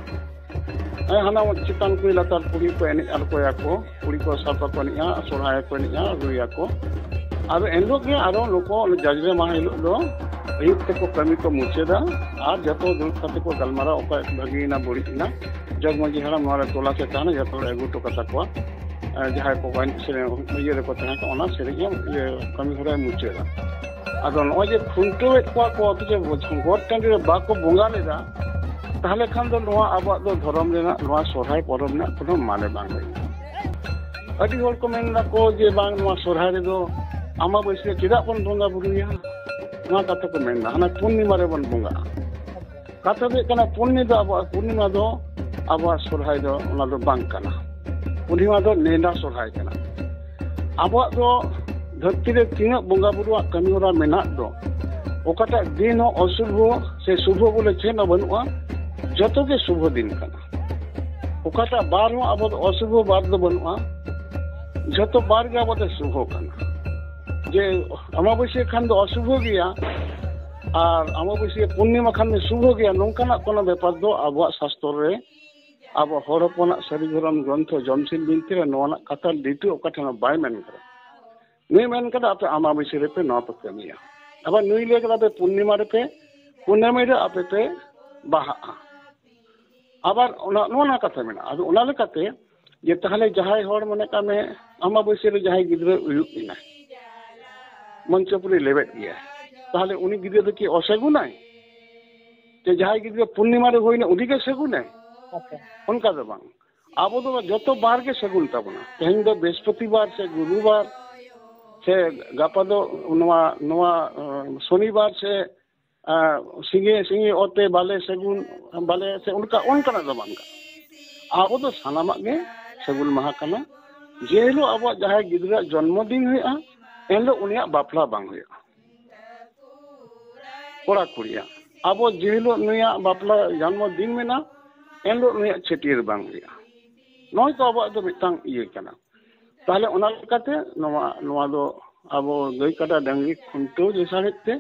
ᱦᱮᱸ, ᱦᱟᱱᱟ ᱪᱮᱛᱟᱱ ᱠᱩᱞᱦᱤ ᱞᱟᱛᱟᱨ ᱠᱩᱞᱦᱤ ᱠᱚ ᱮᱱᱮᱡ ᱟᱬᱜᱚᱭᱟᱠᱚ, ᱠᱩᱲᱤ ᱠᱚ ᱥᱟᱲᱯᱟ ᱠᱚ ᱮᱱᱮᱡᱼᱟ, ᱥᱚᱨᱦᱟᱭ ᱠᱚ ᱮᱱᱮᱡᱼᱟ, ᱨᱩᱭᱟᱠᱚ᱾ ᱟᱫᱚ ᱮᱱᱦᱤᱞᱳᱜ ᱜᱮ ᱟᱨᱚ ᱱᱩᱠᱩ ᱚᱱᱟ ᱡᱟᱡᱽᱞᱮ ᱢᱟᱦᱟ ᱦᱤᱞᱳᱜ ᱫᱚ ᱟᱹᱭᱩᱵ ᱛᱮᱠᱚ ᱠᱟᱹᱢᱤ ᱠᱚ ᱢᱩᱪᱟᱹᱫᱟ ᱟᱨ ᱡᱚᱛᱚ ᱫᱩᱲᱩᱵ ᱠᱟᱛᱮ ᱠᱚ ᱜᱟᱞᱢᱟᱨᱟᱣᱟ ᱚᱠᱚᱭ ᱵᱷᱟᱹᱜᱤᱭᱮᱱᱟ, ᱵᱟᱹᱲᱤᱡ ᱮᱱᱟ᱾ ᱡᱚᱜᱽ ᱢᱟᱹᱡᱷᱤ ᱦᱟᱲᱟᱢ ᱱᱚᱣᱟ ᱨᱮ ᱴᱚᱞᱟ ᱥᱮᱫ ᱛᱟᱦᱮᱱᱟ, ᱡᱚᱛᱚ ᱦᱚᱲ ᱟᱹᱜᱩ ᱦᱚᱴᱚ ᱠᱟᱛᱟ ᱠᱚᱣᱟ᱾ ᱮ, ᱡᱟᱦᱟᱸᱭ ᱠᱚ ᱮᱱᱮᱡ ᱥᱮᱨᱮᱧ ᱤᱭᱟᱹ ᱨᱮᱠᱚ ᱛᱟᱦᱮᱸ ᱠᱚᱜᱼᱟ, ᱚᱱᱟ ᱥᱮᱨᱮᱧ ᱮ, ᱤᱭᱟᱹ, ᱠᱟᱹᱢᱤ ᱦᱚᱨᱟᱭ ᱢᱩᱪᱟᱹᱫᱟ᱾ ᱟᱫᱚ ᱱᱚᱜᱼᱚᱭ ᱡᱮ ᱠᱷᱩᱱᱴᱟᱹᱣᱮᱫ ᱠᱚᱣᱟ ᱠᱚ, ᱚᱛᱷᱚᱪᱚ ᱜᱚᱴ ᱴᱟᱺᱰᱤ ᱨᱮ ᱵᱟᱠᱚ ᱵᱚᱸᱜᱟ ᱞᱮᱫᱟ, ᱛᱟᱦᱚᱞᱮ ᱠᱷᱟᱱ ᱫᱚ ᱱᱚᱣᱟ ᱟᱵᱚᱣᱟᱜ ᱫᱚ ᱫᱷᱚᱨᱚᱢ ᱨᱮᱱᱟᱜ, ᱱᱚᱣᱟ ᱥᱚᱨᱦᱟᱭ ᱯᱚᱨᱚᱵᱽ ᱨᱮᱱᱟᱜ ᱠᱳᱱᱳ ᱢᱟᱱᱮ ᱵᱟᱝ ᱦᱩᱭᱩᱜᱼᱟ᱾ ᱟᱹᱰᱤ ᱦᱚᱲ ᱠᱚ ᱢᱮᱱ ᱫᱟᱠᱚ ᱡᱮ ᱵᱟᱝ, ᱱᱚᱣᱟ ᱥᱚᱨᱦᱟᱭ ᱨᱮᱫᱚ ᱟᱢᱟᱵᱟᱹᱥᱭᱟᱹ ᱪᱮᱫᱟᱜ ᱵᱚᱱ ᱵᱚᱸᱜᱟ ᱵᱩᱨᱩᱭᱟ? ᱱᱚᱣᱟ ᱠᱟᱛᱷᱟ ᱠᱚ ᱢᱮᱱ ᱫᱟ, ᱦᱟᱱᱟ ᱯᱩᱨᱱᱤᱢᱟ ᱨᱮᱵᱚᱱ ᱵᱚᱸᱜᱟᱜᱼᱟ᱾ ᱠᱟᱛᱷᱟ ᱫᱚ ᱦᱩᱭᱩᱜ ᱠᱟᱱᱟ, ᱯᱩᱨᱱᱤᱢᱟ ᱫᱚ ᱟᱵᱚᱣᱟᱜ, ᱯᱩᱨᱱᱤᱢᱟ ᱫᱚ ᱟᱵᱚᱣᱟᱜ ᱥᱚᱨᱦᱟᱭ ᱫᱚ ᱚᱱᱟ ᱫᱚ ᱵᱟᱝ ᱠᱟᱱᱟ᱾ ᱯᱩᱨᱱᱤᱢᱟ ᱫᱚ ᱱᱮᱰᱟ ᱥᱚᱨᱦᱟᱭ ᱠᱟᱱᱟ᱾ ᱟᱵᱚᱣᱟᱜ ᱫᱚ ᱫᱷᱟᱹᱨᱛᱤ ᱨᱮ ᱛᱤᱱᱟᱹᱜ ᱵᱚᱸᱜᱟ ᱵᱩᱨᱩᱣᱟᱜ ᱠᱟᱹᱢᱤ ᱦᱚᱨᱟ ᱢᱮᱱᱟᱜ ᱫᱚ, ᱚᱠᱟᱴᱟᱜ ᱫᱤᱱ ᱦᱚᱸ ᱚᱥᱩᱵᱷᱚ ᱥᱮ ᱥᱩᱵᱷᱚ ᱵᱚᱞᱮ ᱪᱮᱫ ᱦᱚᱸ ᱵᱟᱹᱱᱩᱜᱼᱟ, ᱡᱚᱛᱚ ᱜᱮ ᱥᱩᱵᱷᱚ ᱫᱤᱱ ᱠᱟᱱᱟ᱾ ᱚᱠᱟᱴᱟᱜ ᱵᱟᱨ ᱦᱚᱸ ᱟᱵᱚ ᱫᱚ ᱚᱥᱩᱵᱷᱚ ᱵᱟᱨ ᱫᱚ ᱵᱟᱹᱱᱩᱜᱼᱟ, ᱡᱚᱛᱚ ᱵᱟᱨ ᱜᱮ ᱟᱵᱚ ᱫᱚ ᱥᱩᱵᱷᱚ ᱠᱟᱱᱟ᱾ ᱡᱮ ᱚᱢᱟᱵᱟᱹᱥᱭᱟᱹ ᱠᱷᱟᱱ ᱫᱚ ᱚᱥᱩᱵᱷᱚ ᱜᱮᱭᱟ ᱟᱨ ᱚᱢᱟᱵᱟᱹᱥᱭᱟᱹ ᱯᱩᱨᱱᱤᱢᱟ ᱠᱷᱟᱱ ᱫᱚ ᱥᱩᱵᱷᱚ ᱜᱮᱭᱟ, ᱱᱚᱝᱠᱟᱱᱟᱜ ᱠᱳᱱᱳ ᱵᱮᱯᱟᱨ ᱫᱚ ᱟᱵᱚᱣᱟᱜ ᱥᱟᱥᱛᱚᱨ ᱨᱮ, ᱟᱵᱚ ᱦᱚᱲ ᱦᱚᱯᱚᱱᱟᱜ ᱥᱟᱹᱨᱤ ᱫᱷᱚᱨᱚᱢ ᱜᱨᱚᱱᱛᱷᱚ ᱡᱚᱢᱥᱤᱢ ᱵᱤᱱᱛᱤ ᱨᱮ ᱱᱚᱣᱟ ᱨᱮᱱᱟᱜ ᱠᱟᱛᱷᱟ ᱞᱤᱴᱩ ᱚᱠᱟ ᱴᱷᱮᱱ ᱦᱚᱸ ᱵᱟᱭ ᱢᱮᱱ ᱠᱟᱫᱟ᱾ ᱱᱩᱭ ᱢᱮᱱ ᱠᱟᱫᱟ, ᱟᱯᱮ ᱟᱢᱟᱵᱟᱹᱥᱭᱟᱹ ᱨᱮᱯᱮ ᱱᱚᱣᱟ ᱯᱮ ᱠᱟᱹᱢᱤᱭᱟ᱾ ᱟᱵᱟᱨ ᱱᱩᱭ ᱞᱟᱹᱭ ᱠᱟᱫᱟ, ᱟᱯᱮ ᱯᱩᱨᱱᱤᱢᱟ ᱨᱮᱯᱮ, ᱠᱩᱱᱟᱹᱢᱤ ᱨᱮ ᱟᱯᱮ ᱯᱮ ᱵᱟᱦᱟᱜᱼᱟ᱾ ᱟᱵᱟᱨ ᱚᱱᱟ, ᱱᱚᱣᱟ ᱱᱚᱣᱟ ᱠᱟᱛᱷᱟ ᱢᱮᱱᱟᱜᱼᱟ᱾ ᱟᱫᱚ ᱚᱱᱟ ᱞᱮᱠᱟᱛᱮ ᱡᱮ ᱛᱟᱦᱞᱮ ᱡᱟᱦᱟᱸᱭ ᱦᱚᱲ, ᱢᱚᱱᱮ ᱠᱟᱜ ᱢᱮ, ᱟᱢᱟᱵᱟᱹᱥᱭᱟᱹ ᱨᱮ ᱡᱟᱦᱟᱸᱭ ᱜᱤᱫᱽᱨᱟᱹ ᱦᱩᱭᱩᱜ ᱮᱱᱟᱭ, ᱢᱚᱧᱪᱚᱯᱩᱨᱤ ᱞᱮᱵᱮᱫ ᱜᱮᱭᱟᱭ, ᱛᱟᱦᱞᱮ ᱩᱱᱤ ᱜᱤᱫᱽᱨᱟᱹ ᱫᱚ ᱪᱮᱫ ᱚᱥᱟᱹᱜᱩᱱᱟᱭ? ᱡᱮ ᱡᱟᱦᱟᱸᱭ ᱜᱤᱫᱽᱨᱟᱹ ᱯᱩᱨᱱᱤᱢᱟ ᱨᱮ ᱦᱩᱭᱱᱟ, ᱩᱱᱤ ᱜᱮ ᱥᱟᱹᱜᱩᱱᱟᱭ? ᱟᱪᱪᱷᱟ᱾ ᱚᱱᱠᱟ ᱫᱚ ᱵᱟᱝ᱾ ᱟᱵᱚ ᱫᱚ ᱡᱚᱛᱚ ᱵᱟᱨ ᱜᱮ ᱥᱟᱹᱜᱩᱱ ᱛᱟᱵᱚᱱᱟ᱾ ᱛᱮᱦᱮᱧ ᱫᱚ ᱵᱨᱤᱦᱚᱥᱯᱚᱛᱤᱵᱟᱨ ᱥᱮ ᱜᱩᱨᱩᱵᱟᱨ ᱥᱮ ᱜᱟᱯᱟ ᱫᱚ ᱱᱚᱣᱟ, ᱱᱚᱣᱟ, ᱮ, ᱥᱚᱱᱤᱵᱟᱨ ᱥᱮ, ᱮ, ᱥᱤᱸᱜᱮ, ᱥᱤᱸᱜᱮ ᱚᱛᱮ ᱵᱟᱞᱮ ᱥᱟᱹᱜᱩᱱ, ᱵᱟᱞᱮ ᱥᱮ ᱚᱱᱠᱟ, ᱚᱱᱠᱟᱱᱟᱜ ᱫᱚ ᱵᱟᱝ ᱠᱟᱱᱟ᱾ ᱟᱵᱚ ᱫᱚ ᱥᱟᱱᱟᱢᱟᱜ ᱜᱮ ᱥᱟᱹᱜᱩᱱ ᱢᱟᱦᱟ ᱠᱟᱱᱟ᱾ ᱡᱮ ᱦᱤᱞᱳᱜ ᱟᱵᱚᱣᱟᱜ ᱡᱟᱦᱟᱸᱭ ᱜᱤᱫᱽᱨᱟᱹᱣᱟᱜ ᱡᱚᱱᱢᱚ ᱫᱤᱱ ᱦᱩᱭᱩᱜᱼᱟ, ᱮᱱ ᱦᱤᱞᱳᱜ ᱩᱱᱤᱭᱟᱜ ᱵᱟᱯᱞᱟ ᱵᱟᱝ ᱦᱩᱭᱩᱜᱼᱟ᱾ ᱠᱚᱲᱟ ᱠᱩᱲᱤᱭᱟᱜ᱾ ᱟᱵᱚ ᱡᱮ ᱦᱤᱞᱳᱜ ᱱᱩᱭᱟᱜ ᱵᱟᱯᱞᱟ ᱡᱚᱱᱢᱚ ᱫᱤᱱ ᱢᱮᱱᱟᱜᱼᱟ, ᱮᱱ ᱦᱤᱞᱳᱜ ᱱᱩᱭᱟᱜ ᱪᱷᱟᱹᱴᱭᱟᱹᱨ ᱵᱟᱝ ᱦᱩᱭᱩᱜᱼᱟ᱾ ᱱᱚᱜᱼᱚᱭ ᱛᱚ ᱟᱵᱚᱣᱟᱜ ᱫᱚ ᱢᱤᱫᱴᱟᱝ ᱤᱭᱟᱹ ᱠᱟᱱᱟ᱾ ᱛᱟᱦᱞᱮ ᱚᱱᱟ ᱞᱮᱠᱟᱛᱮ ᱱᱚᱣᱟ, ᱱᱚᱣᱟ ᱫᱚ ᱟᱵᱚ ᱜᱟᱹᱭ ᱠᱟᱰᱟ ᱰᱟᱹᱝᱨᱤ ᱠᱷᱩᱱᱴᱟᱹᱣ ᱞᱟᱹᱜᱤᱫ ᱛᱮ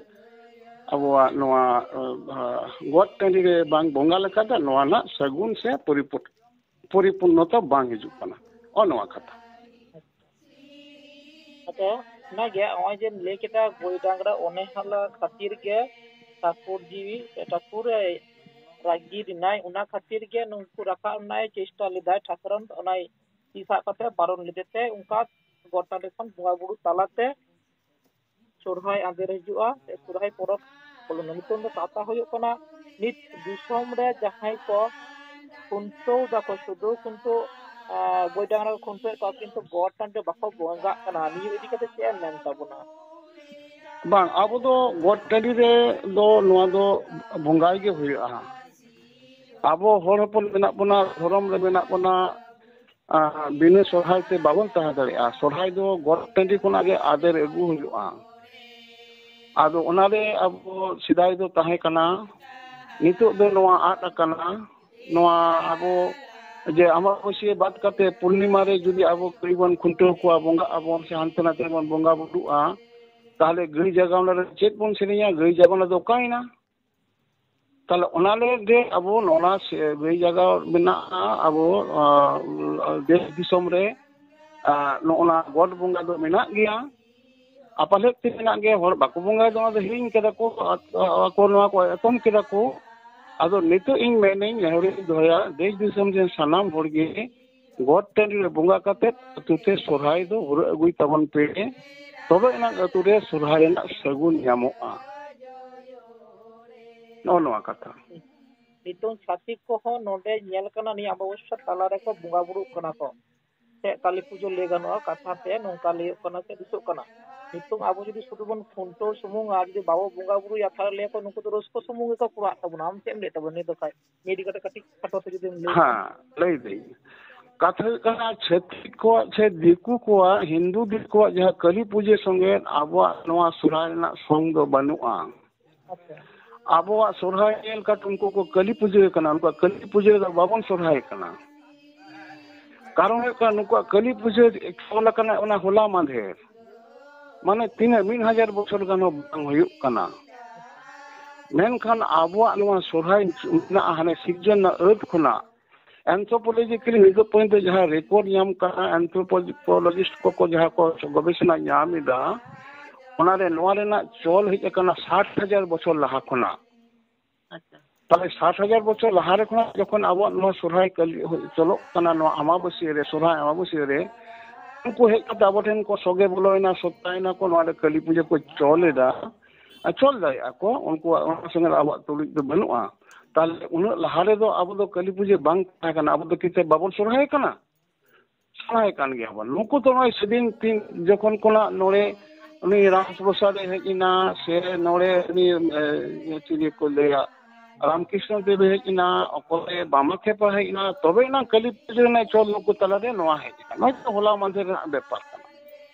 ᱟᱵᱚᱣᱟᱜ ᱱᱚᱣᱟ, ᱟᱸ, ᱜᱚᱴ ᱴᱟᱺᱰᱤ ᱨᱮ ᱵᱟᱝ ᱵᱚᱸᱜᱟ ᱞᱮᱠᱟᱛᱮ ᱱᱚᱣᱟ ᱨᱮᱱᱟᱜ ᱥᱟᱹᱜᱩᱱ ᱥᱮ ᱯᱚᱨᱤᱯᱩ-, ᱯᱚᱨᱤᱯᱩᱨᱱᱚᱛᱟ ᱵᱟᱝ ᱦᱤᱡᱩᱜ ᱠᱟᱱᱟ᱾ ᱱᱚᱜᱼᱚ ᱱᱚᱣᱟ ᱠᱟᱛᱷᱟ᱾ ᱟᱫᱚ ᱚᱱᱟᱜᱮ ᱱᱚᱜᱼᱚᱭ ᱡᱮᱢ ᱞᱟᱹᱭ ᱠᱮᱫᱟ, ᱜᱟᱹᱭ ᱰᱟᱝᱨᱟ ᱚᱱᱮ ᱦᱟᱞᱟ ᱠᱷᱟᱹᱛᱤᱨ ᱜᱮ ᱴᱷᱟᱹᱠᱩᱨ ᱡᱤᱣᱤ, ᱴᱷᱟᱹᱠᱩᱨ ᱮ ᱨᱟᱹᱜᱤ ᱞᱮᱱᱟᱭ, ᱚᱱᱟ ᱠᱷᱟᱹᱛᱤᱨ ᱜᱮ ᱱᱩᱠᱩ ᱨᱟᱠᱟᱵ ᱨᱮᱱᱟᱜ ᱮ ᱪᱮᱥᱴᱟ ᱞᱮᱫᱟᱭ ᱴᱷᱟᱹᱠᱨᱟᱱ, ᱚᱱᱟᱭ ᱛᱤ ᱥᱟᱵ ᱠᱟᱛᱮ ᱵᱟᱨᱚᱱ ᱞᱮᱫᱮ ᱛᱮ ᱚᱱᱠᱟ ᱜᱚᱴ ᱴᱟᱺᱰᱤ ᱠᱷᱚᱱ ᱵᱚᱸᱜᱟ ᱵᱩᱨᱩ ᱛᱟᱞᱟᱛᱮ ᱥᱚᱨᱦᱟᱭ ᱟᱫᱮᱨ ᱦᱤᱡᱩᱜᱼᱟ, ᱥᱮ ᱥᱚᱨᱦᱟᱭ ᱯᱚᱨᱚᱵᱽ ᱵᱚᱞᱚᱱᱟ᱾ ᱱᱤᱛᱚᱝ ᱫᱚ ᱠᱟᱛᱷᱟ ᱦᱩᱭᱩᱜ ᱠᱟᱱᱟ, ᱱᱤᱛ ᱫᱤᱥᱚᱢ ᱨᱮ ᱡᱟᱦᱟᱸᱭ ᱠᱚ ᱠᱷᱩᱱᱴᱟᱹᱣ ᱫᱟᱠᱚ, ᱥᱩᱫᱷᱩ ᱠᱷᱩᱱᱴᱟᱹᱣ ᱜᱟᱹᱭ ᱰᱟᱝᱨᱟ ᱠᱚ ᱠᱷᱩᱱᱴᱟᱹᱣᱮᱫ ᱠᱚᱣᱟ, ᱠᱤᱱᱛᱩ ᱜᱚᱴ ᱴᱟᱺᱰᱤ ᱨᱮ ᱵᱟᱠᱚ ᱵᱚᱸᱜᱟᱜ ᱠᱟᱱᱟ᱾ ᱱᱤᱭᱟᱹ ᱤᱫᱤ ᱠᱟᱛᱮ ᱪᱮᱫ ᱮᱢ ᱢᱮᱱ ᱛᱟᱵᱚᱱᱟ? ᱵᱟᱝ, ᱟᱵᱚ ᱫᱚ ᱜᱚᱴ ᱴᱟᱺᱰᱤ ᱨᱮ ᱫᱚ ᱱᱚᱣᱟ ᱫᱚ ᱵᱚᱸᱜᱟᱭ ᱜᱮ ᱦᱩᱭᱩᱜᱼᱟ᱾ ᱟᱵᱚ ᱦᱚᱲ ᱦᱚᱯᱚᱱ ᱢᱮᱱᱟᱜ ᱵᱚᱱᱟ, ᱫᱷᱚᱨᱚᱢ ᱨᱮ ᱢᱮᱱᱟᱜ ᱵᱚᱱᱟ, ᱟᱨ ᱵᱤᱱᱟᱹ ᱥᱚᱨᱦᱟᱭ ᱛᱮ ᱵᱟᱵᱚᱱ ᱛᱟᱦᱮᱸ ᱫᱟᱲᱮᱭᱟᱜᱼᱟ᱾ ᱥᱚᱨᱦᱟᱭ ᱫᱚ ᱜᱚᱴ ᱴᱟᱺᱰᱤ ᱠᱷᱚᱱᱟᱜ ᱜᱮ ᱟᱫᱮᱨ ᱟᱹᱜᱩ ᱦᱩᱭᱩᱜᱼᱟ᱾ ᱟᱫᱚ ᱚᱱᱟᱨᱮ ᱟᱵᱚ ᱥᱮᱫᱟᱭ ᱫᱚ ᱛᱟᱦᱮᱸ ᱠᱟᱱᱟ, ᱱᱤᱛᱚᱜ ᱫᱚ ᱱᱚᱣᱟ ᱟᱫ ᱟᱠᱟᱱᱟ᱾ ᱱᱚᱣᱟ ᱟᱵᱚ ᱡᱮ ᱟᱢᱵᱟᱵᱟᱹᱥᱭᱟᱹ ᱵᱟᱫ ᱠᱟᱛᱮ ᱯᱩᱨᱱᱤᱢᱟ ᱨᱮ ᱡᱩᱫᱤ ᱟᱵᱚ ᱜᱟᱹᱭ ᱵᱚᱱ ᱠᱷᱩᱱᱴᱟᱹᱣ ᱠᱚᱣᱟ, ᱵᱚᱸᱜᱟᱜ ᱟᱵᱚᱱ ᱥᱮ ᱦᱟᱱᱛᱮ ᱱᱟᱛᱮ ᱵᱚᱱ ᱵᱚᱸᱜᱟ ᱵᱩᱨᱩᱜᱼᱟ, ᱛᱟᱦᱚᱞᱮ ᱜᱟᱹᱭ ᱡᱟᱜᱟᱣᱱᱟ ᱨᱮ ᱪᱮᱫ ᱵᱚᱱ ᱥᱮᱨᱮᱧᱟ? ᱜᱟᱹᱭ ᱡᱟᱜᱟᱣᱱᱟ ᱫᱚ ᱚᱠᱟᱭᱮᱱᱟ? ᱛᱟᱦᱚᱞᱮ ᱚᱱᱟ ᱞᱟᱹᱜᱤᱫ ᱜᱮ ᱟᱵᱚ ᱱᱚᱜᱼᱚ ᱱᱟ ᱥᱮ-, ᱜᱟᱹᱭ ᱡᱟᱜᱟᱣ ᱢᱮᱱᱟᱜᱼᱟ ᱟᱵᱚ, ᱟᱸ, ᱫᱮᱥ ᱫᱤᱥᱚᱢ ᱨᱮ, ᱟᱸ, ᱱᱚᱜᱼᱚ ᱱᱟ ᱜᱚᱴ ᱵᱚᱸᱜᱟ ᱫᱚ ᱢᱮᱱᱟᱜ ᱜᱮᱭᱟ᱾ ᱟᱯᱟᱞᱮᱫ ᱛᱮ ᱢᱮᱱᱟᱜ ᱜᱮᱭᱟ, ᱦᱚᱲ ᱵᱟᱠᱚ ᱵᱚᱸᱜᱟᱭᱮᱫᱟ, ᱚᱱᱟ ᱫᱚ ᱦᱤᱲᱤᱧ ᱠᱮᱫᱟ ᱠᱚ, ᱟ-, ᱟᱠᱚ ᱱᱚᱣᱟ ᱠᱚ ᱮᱛᱚᱢ ᱠᱮᱫᱟ ᱠᱚ᱾ ᱟᱫᱚ ᱱᱤᱛᱚᱜ ᱤᱧ ᱢᱮᱱᱟᱹᱧ, ᱱᱮᱦᱚᱨᱤᱧ ᱫᱚᱦᱚᱭᱟ, ᱫᱮᱥ ᱫᱤᱥᱚᱢ ᱨᱮᱱ ᱥᱟᱱᱟᱢ ᱦᱚᱲ ᱜᱮ ᱜᱚᱴ ᱴᱟᱺᱰᱤ ᱨᱮ ᱵᱚᱸᱜᱟ ᱠᱟᱛᱮ ᱟᱹᱛᱩ ᱛᱮ ᱥᱚᱨᱦᱟᱭ ᱫᱚ ᱦᱩᱨᱟᱹ ᱟᱹᱜᱩᱭ ᱛᱟᱵᱚᱱ ᱯᱮ, ᱛᱚᱵᱮ ᱮᱱᱟᱝ ᱟᱹᱛᱩ ᱨᱮ ᱥᱚᱨᱦᱟᱭ ᱨᱮᱱᱟᱜ ᱥᱟᱹᱜᱩᱱ ᱧᱟᱢᱚᱜᱼᱟ᱾ ᱱᱚᱜᱼᱚ ᱱᱚᱣᱟ ᱠᱟᱛᱷᱟ᱾ ᱱᱤᱛᱚᱝ ᱪᱷᱟᱹᱛᱤᱠ ᱠᱚᱦᱚᱸ ᱱᱚᱰᱮ ᱧᱮᱞ ᱠᱟᱱᱟ, ᱱᱤᱭᱟᱹ ᱚᱢᱟᱵᱚᱥᱭᱟ ᱛᱟᱞᱟ ᱨᱮᱠᱚ ᱵᱚᱸᱜᱟ ᱵᱩᱨᱩᱜ ᱠᱟᱱᱟ ᱠᱚ᱾ ᱪᱮᱫ ᱠᱟᱹᱞᱤ ᱯᱩᱡᱟᱹ ᱞᱟᱹᱭ ᱜᱟᱱᱚᱜᱼᱟ, ᱠᱟᱛᱷᱟ ᱛᱮ ᱱᱚᱝᱠᱟ ᱞᱟᱹᱭᱚᱜ ᱠᱟᱱᱟ, ᱪᱮᱫ ᱫᱤᱥᱟᱹᱜ ᱠᱟᱱᱟ? ᱱᱤᱛᱚᱝ ᱟᱵᱚ ᱡᱩᱫᱤ ᱥᱩᱫᱷᱩ ᱵᱚᱱ ᱠᱷᱩᱱᱴᱟᱹᱣ ᱥᱩᱢᱩᱝᱟ, ᱡᱩᱫᱤ ᱵᱟᱵᱚ ᱵᱚᱸᱜᱟ ᱵᱩᱨᱩᱭᱟ, ᱛᱟᱦᱞᱮ ᱞᱟᱹᱭᱟᱠᱚ ᱱᱩᱠᱩ ᱫᱚ ᱨᱟᱹᱥᱠᱟᱹ ᱥᱩᱢᱩᱝ ᱜᱮᱠᱚ ᱠᱚᱨᱟᱣ ᱛᱟᱵᱚᱱᱟ᱾ ᱟᱢ ᱪᱮᱫ ᱮᱢ ᱞᱟᱹᱭᱮᱫ ᱛᱟᱵᱚᱱᱟ ᱱᱤᱭᱟᱹ ᱫᱚ ᱠᱷᱟᱡ? ᱱᱤᱭᱟᱹ ᱤᱫᱤ ᱠᱟᱛᱮ ᱠᱟᱹᱴᱤᱡ ᱠᱷᱟᱴᱚ ᱛᱮ ᱡᱩᱫᱤᱢ ᱞᱟᱹᱭ ᱦᱮᱸ, ᱠᱷᱟᱡ᱾ ᱞᱟᱹᱭ ᱫᱟᱹᱧ᱾ ᱠᱟᱛᱷᱟ ᱦᱩᱭᱩᱜ ᱠᱟᱱᱟ, ᱪᱷᱟᱹᱛᱤᱠ ᱠᱚᱣᱟᱜ ᱥᱮ ᱫᱤᱠᱩ ᱠᱚᱣᱟᱜ, ᱦᱤᱱᱫᱩ ᱫᱤᱠᱩ ᱠᱚᱣᱟᱜ ᱡᱟᱦᱟᱸ ᱠᱟᱹᱞᱤ ᱯᱩᱡᱟᱹ ᱥᱚᱸᱜᱮ ᱟᱵᱚᱣᱟᱜ ᱱᱚᱣᱟ ᱥᱚᱨᱦᱟᱭ ᱨᱮᱱᱟᱜ ᱥᱚᱝ ᱫᱚ ᱵᱟᱹᱱᱩᱜᱼᱟ᱾ ᱟᱪᱪᱷᱟ᱾ ᱟᱵᱚᱣᱟᱜ ᱥᱚᱨᱦᱟᱭ ᱧᱮᱞ ᱠᱟᱛᱮ ᱩᱱᱠᱩ ᱠᱚ ᱠᱟᱹᱞᱤ ᱯᱩᱡᱟᱹ ᱠᱟᱱᱟ, ᱩᱱᱠᱩᱣᱟᱜ ᱠᱟᱹᱞᱤ ᱯᱩᱡᱟᱹ ᱨᱮᱫᱚ ᱵᱟᱵᱚᱱ ᱥᱚᱨᱦᱟᱭ ᱠᱟᱱᱟ᱾ ᱠᱟᱨᱚᱱ ᱦᱩᱭᱩᱜ ᱠᱟᱱᱟ, ᱱᱩᱠᱩᱣᱟᱜ ᱠᱟᱹᱞᱤ ᱯᱩᱡᱟᱹ ᱪᱚᱞ ᱟᱠᱟᱱᱟ ᱚᱱᱟ ᱦᱚᱞᱟ ᱢᱟᱫᱷᱮᱨ, ᱢᱟᱱᱮ ᱛᱤᱱᱟᱹᱜ ᱢᱤᱫ ᱦᱟᱡᱟᱨ ᱵᱚᱪᱷᱚᱨ ᱜᱟᱱ ᱦᱚᱸ ᱵᱟᱝ ᱦᱩᱭᱩᱜ ᱠᱟᱱᱟ᱾ ᱢᱮᱱᱠᱷᱟᱱ ᱟᱵᱚᱣᱟᱜ ᱱᱚᱣᱟ ᱥᱚᱨᱦᱟᱭ ᱢᱮᱱᱟᱜᱼᱟ, ᱦᱟᱱᱮ ᱥᱤᱨᱡᱚᱱ ᱨᱮᱱᱟᱜ ᱟᱹᱫ ᱠᱷᱚᱱᱟᱜ anthropologically ᱱᱤᱛᱚᱜ ᱯᱚᱨᱡᱚᱱᱛᱚ ᱡᱟᱦᱟᱸ ᱨᱮᱠᱚᱨᱰ ᱧᱟᱢ ᱠᱟᱱᱟ, anthropologist ᱠᱚᱠᱚ ᱡᱟᱦᱟᱸ ᱠᱚ ᱜᱚᱵᱮᱥᱚᱱᱟ ᱧᱟᱢ ᱮᱫᱟ, ᱚᱱᱟᱨᱮ ᱱᱚᱣᱟ ᱨᱮᱱᱟᱜ ᱪᱚᱞ ᱦᱮᱡ ᱟᱠᱟᱱᱟ ᱥᱟᱴ ᱦᱟᱡᱟᱨ ᱵᱚᱪᱷᱚᱨ ᱞᱟᱦᱟ ᱠᱷᱚᱱᱟᱜ᱾ ᱟᱪᱪᱷᱟ᱾ ᱛᱟᱦᱞᱮ ᱥᱟᱴ ᱦᱟᱡᱟᱨ ᱵᱚᱪᱷᱚᱨ ᱞᱟᱦᱟ ᱨᱮ ᱠᱷᱚᱱᱟᱜ ᱡᱚᱠᱷᱚᱱ ᱟᱵᱚᱣᱟᱜ ᱱᱚᱣᱟ ᱥᱚᱨᱦᱟᱭ ᱠᱟᱹᱞᱤ ᱦᱩᱭ-, ᱪᱚᱞᱚᱜ ᱠᱟᱱᱟ, ᱱᱚᱣᱟ ᱟᱢᱟᱵᱟᱹᱥᱭᱟᱹ ᱨᱮ, ᱥᱚᱨᱦᱟᱭ ᱟᱢᱟᱵᱟᱹᱥᱭᱟᱹ ᱨᱮ, ᱩᱱᱠᱩ ᱦᱮᱡ ᱠᱟᱛᱮ ᱟᱵᱚ ᱴᱷᱮᱱ ᱠᱚ ᱥᱚᱜᱮ ᱵᱚᱞᱚᱭᱮᱱᱟ, ᱥᱚᱛᱟᱭᱮᱱᱟ ᱠᱚ, ᱱᱚᱣᱟ ᱨᱮ ᱠᱟᱹᱞᱤ ᱯᱩᱡᱟᱹ ᱠᱚ ᱪᱚᱞ ᱮᱫᱟ᱾ ᱟᱨ ᱪᱚᱞ ᱫᱟᱲᱮᱭᱟᱜᱼᱟ ᱠᱚ, ᱩᱱᱠᱩᱣᱟᱜ ᱚᱱᱟ ᱥᱚᱸᱜᱮ ᱟᱵᱚᱣᱟᱜ ᱛᱩᱞᱩᱡ ᱫᱚ ᱵᱟᱹᱱᱩᱜᱼᱟ᱾ ᱛᱟᱦᱞᱮ ᱩᱱᱟᱹᱜ ᱞᱟᱦᱟ ᱨᱮᱫᱚ ᱟᱵᱚ ᱫᱚ ᱠᱟᱹᱞᱤ ᱯᱩᱡᱟᱹ ᱵᱟᱝ ᱛᱟᱦᱮᱸ ᱠᱟᱱᱟ, ᱟᱵᱚ ᱫᱚ ᱠᱤ ᱵᱟᱵᱚᱱ ᱥᱚᱨᱦᱟᱭ ᱠᱟᱱᱟ? ᱥᱮᱬᱟᱭ ᱠᱟᱱ ᱜᱮᱭᱟ ᱵᱚᱱ᱾ ᱱᱩᱠᱩ ᱫᱚ ᱱᱚᱜᱼᱚᱭ ᱥᱮᱫᱤᱱ ᱛᱤᱱ ᱡᱚᱠᱷᱚᱱ ᱠᱷᱚᱱᱟᱜ ᱱᱚᱰᱮ ᱩᱱᱤ ᱨᱟᱢᱯᱨᱚᱥᱟᱫᱽ ᱮ ᱦᱮᱡ ᱮᱱᱟ, ᱥᱮ ᱱᱚᱰᱮ ᱩᱱᱤ, ᱮ, ᱪᱤᱞᱤ ᱠᱚ ᱞᱟᱹᱭᱟ, ᱨᱟᱢᱠᱨᱤᱥᱱᱚ ᱫᱮᱵ ᱮ ᱦᱮᱡ ᱮᱱᱟ, ᱚᱠᱚᱭ ᱵᱟᱢᱟᱠᱷᱮᱯᱟ ᱦᱮᱡ ᱮᱱᱟ, ᱛᱚᱵᱮ ᱮᱱᱟᱝ ᱠᱟᱹᱞᱤ ᱯᱩᱡᱟᱹ ᱨᱮᱱᱟᱜ ᱪᱚᱞ ᱱᱩᱠᱩ ᱛᱟᱞᱟᱨᱮ ᱱᱚᱣᱟ ᱦᱮᱡ ᱮᱱᱟ᱾ ᱱᱚᱣᱟ ᱫᱚ ᱦᱚᱞᱟ ᱢᱟᱫᱷᱮᱨ ᱨᱮᱱᱟᱜ ᱵᱮᱯᱟᱨ ᱠᱟᱱᱟ᱾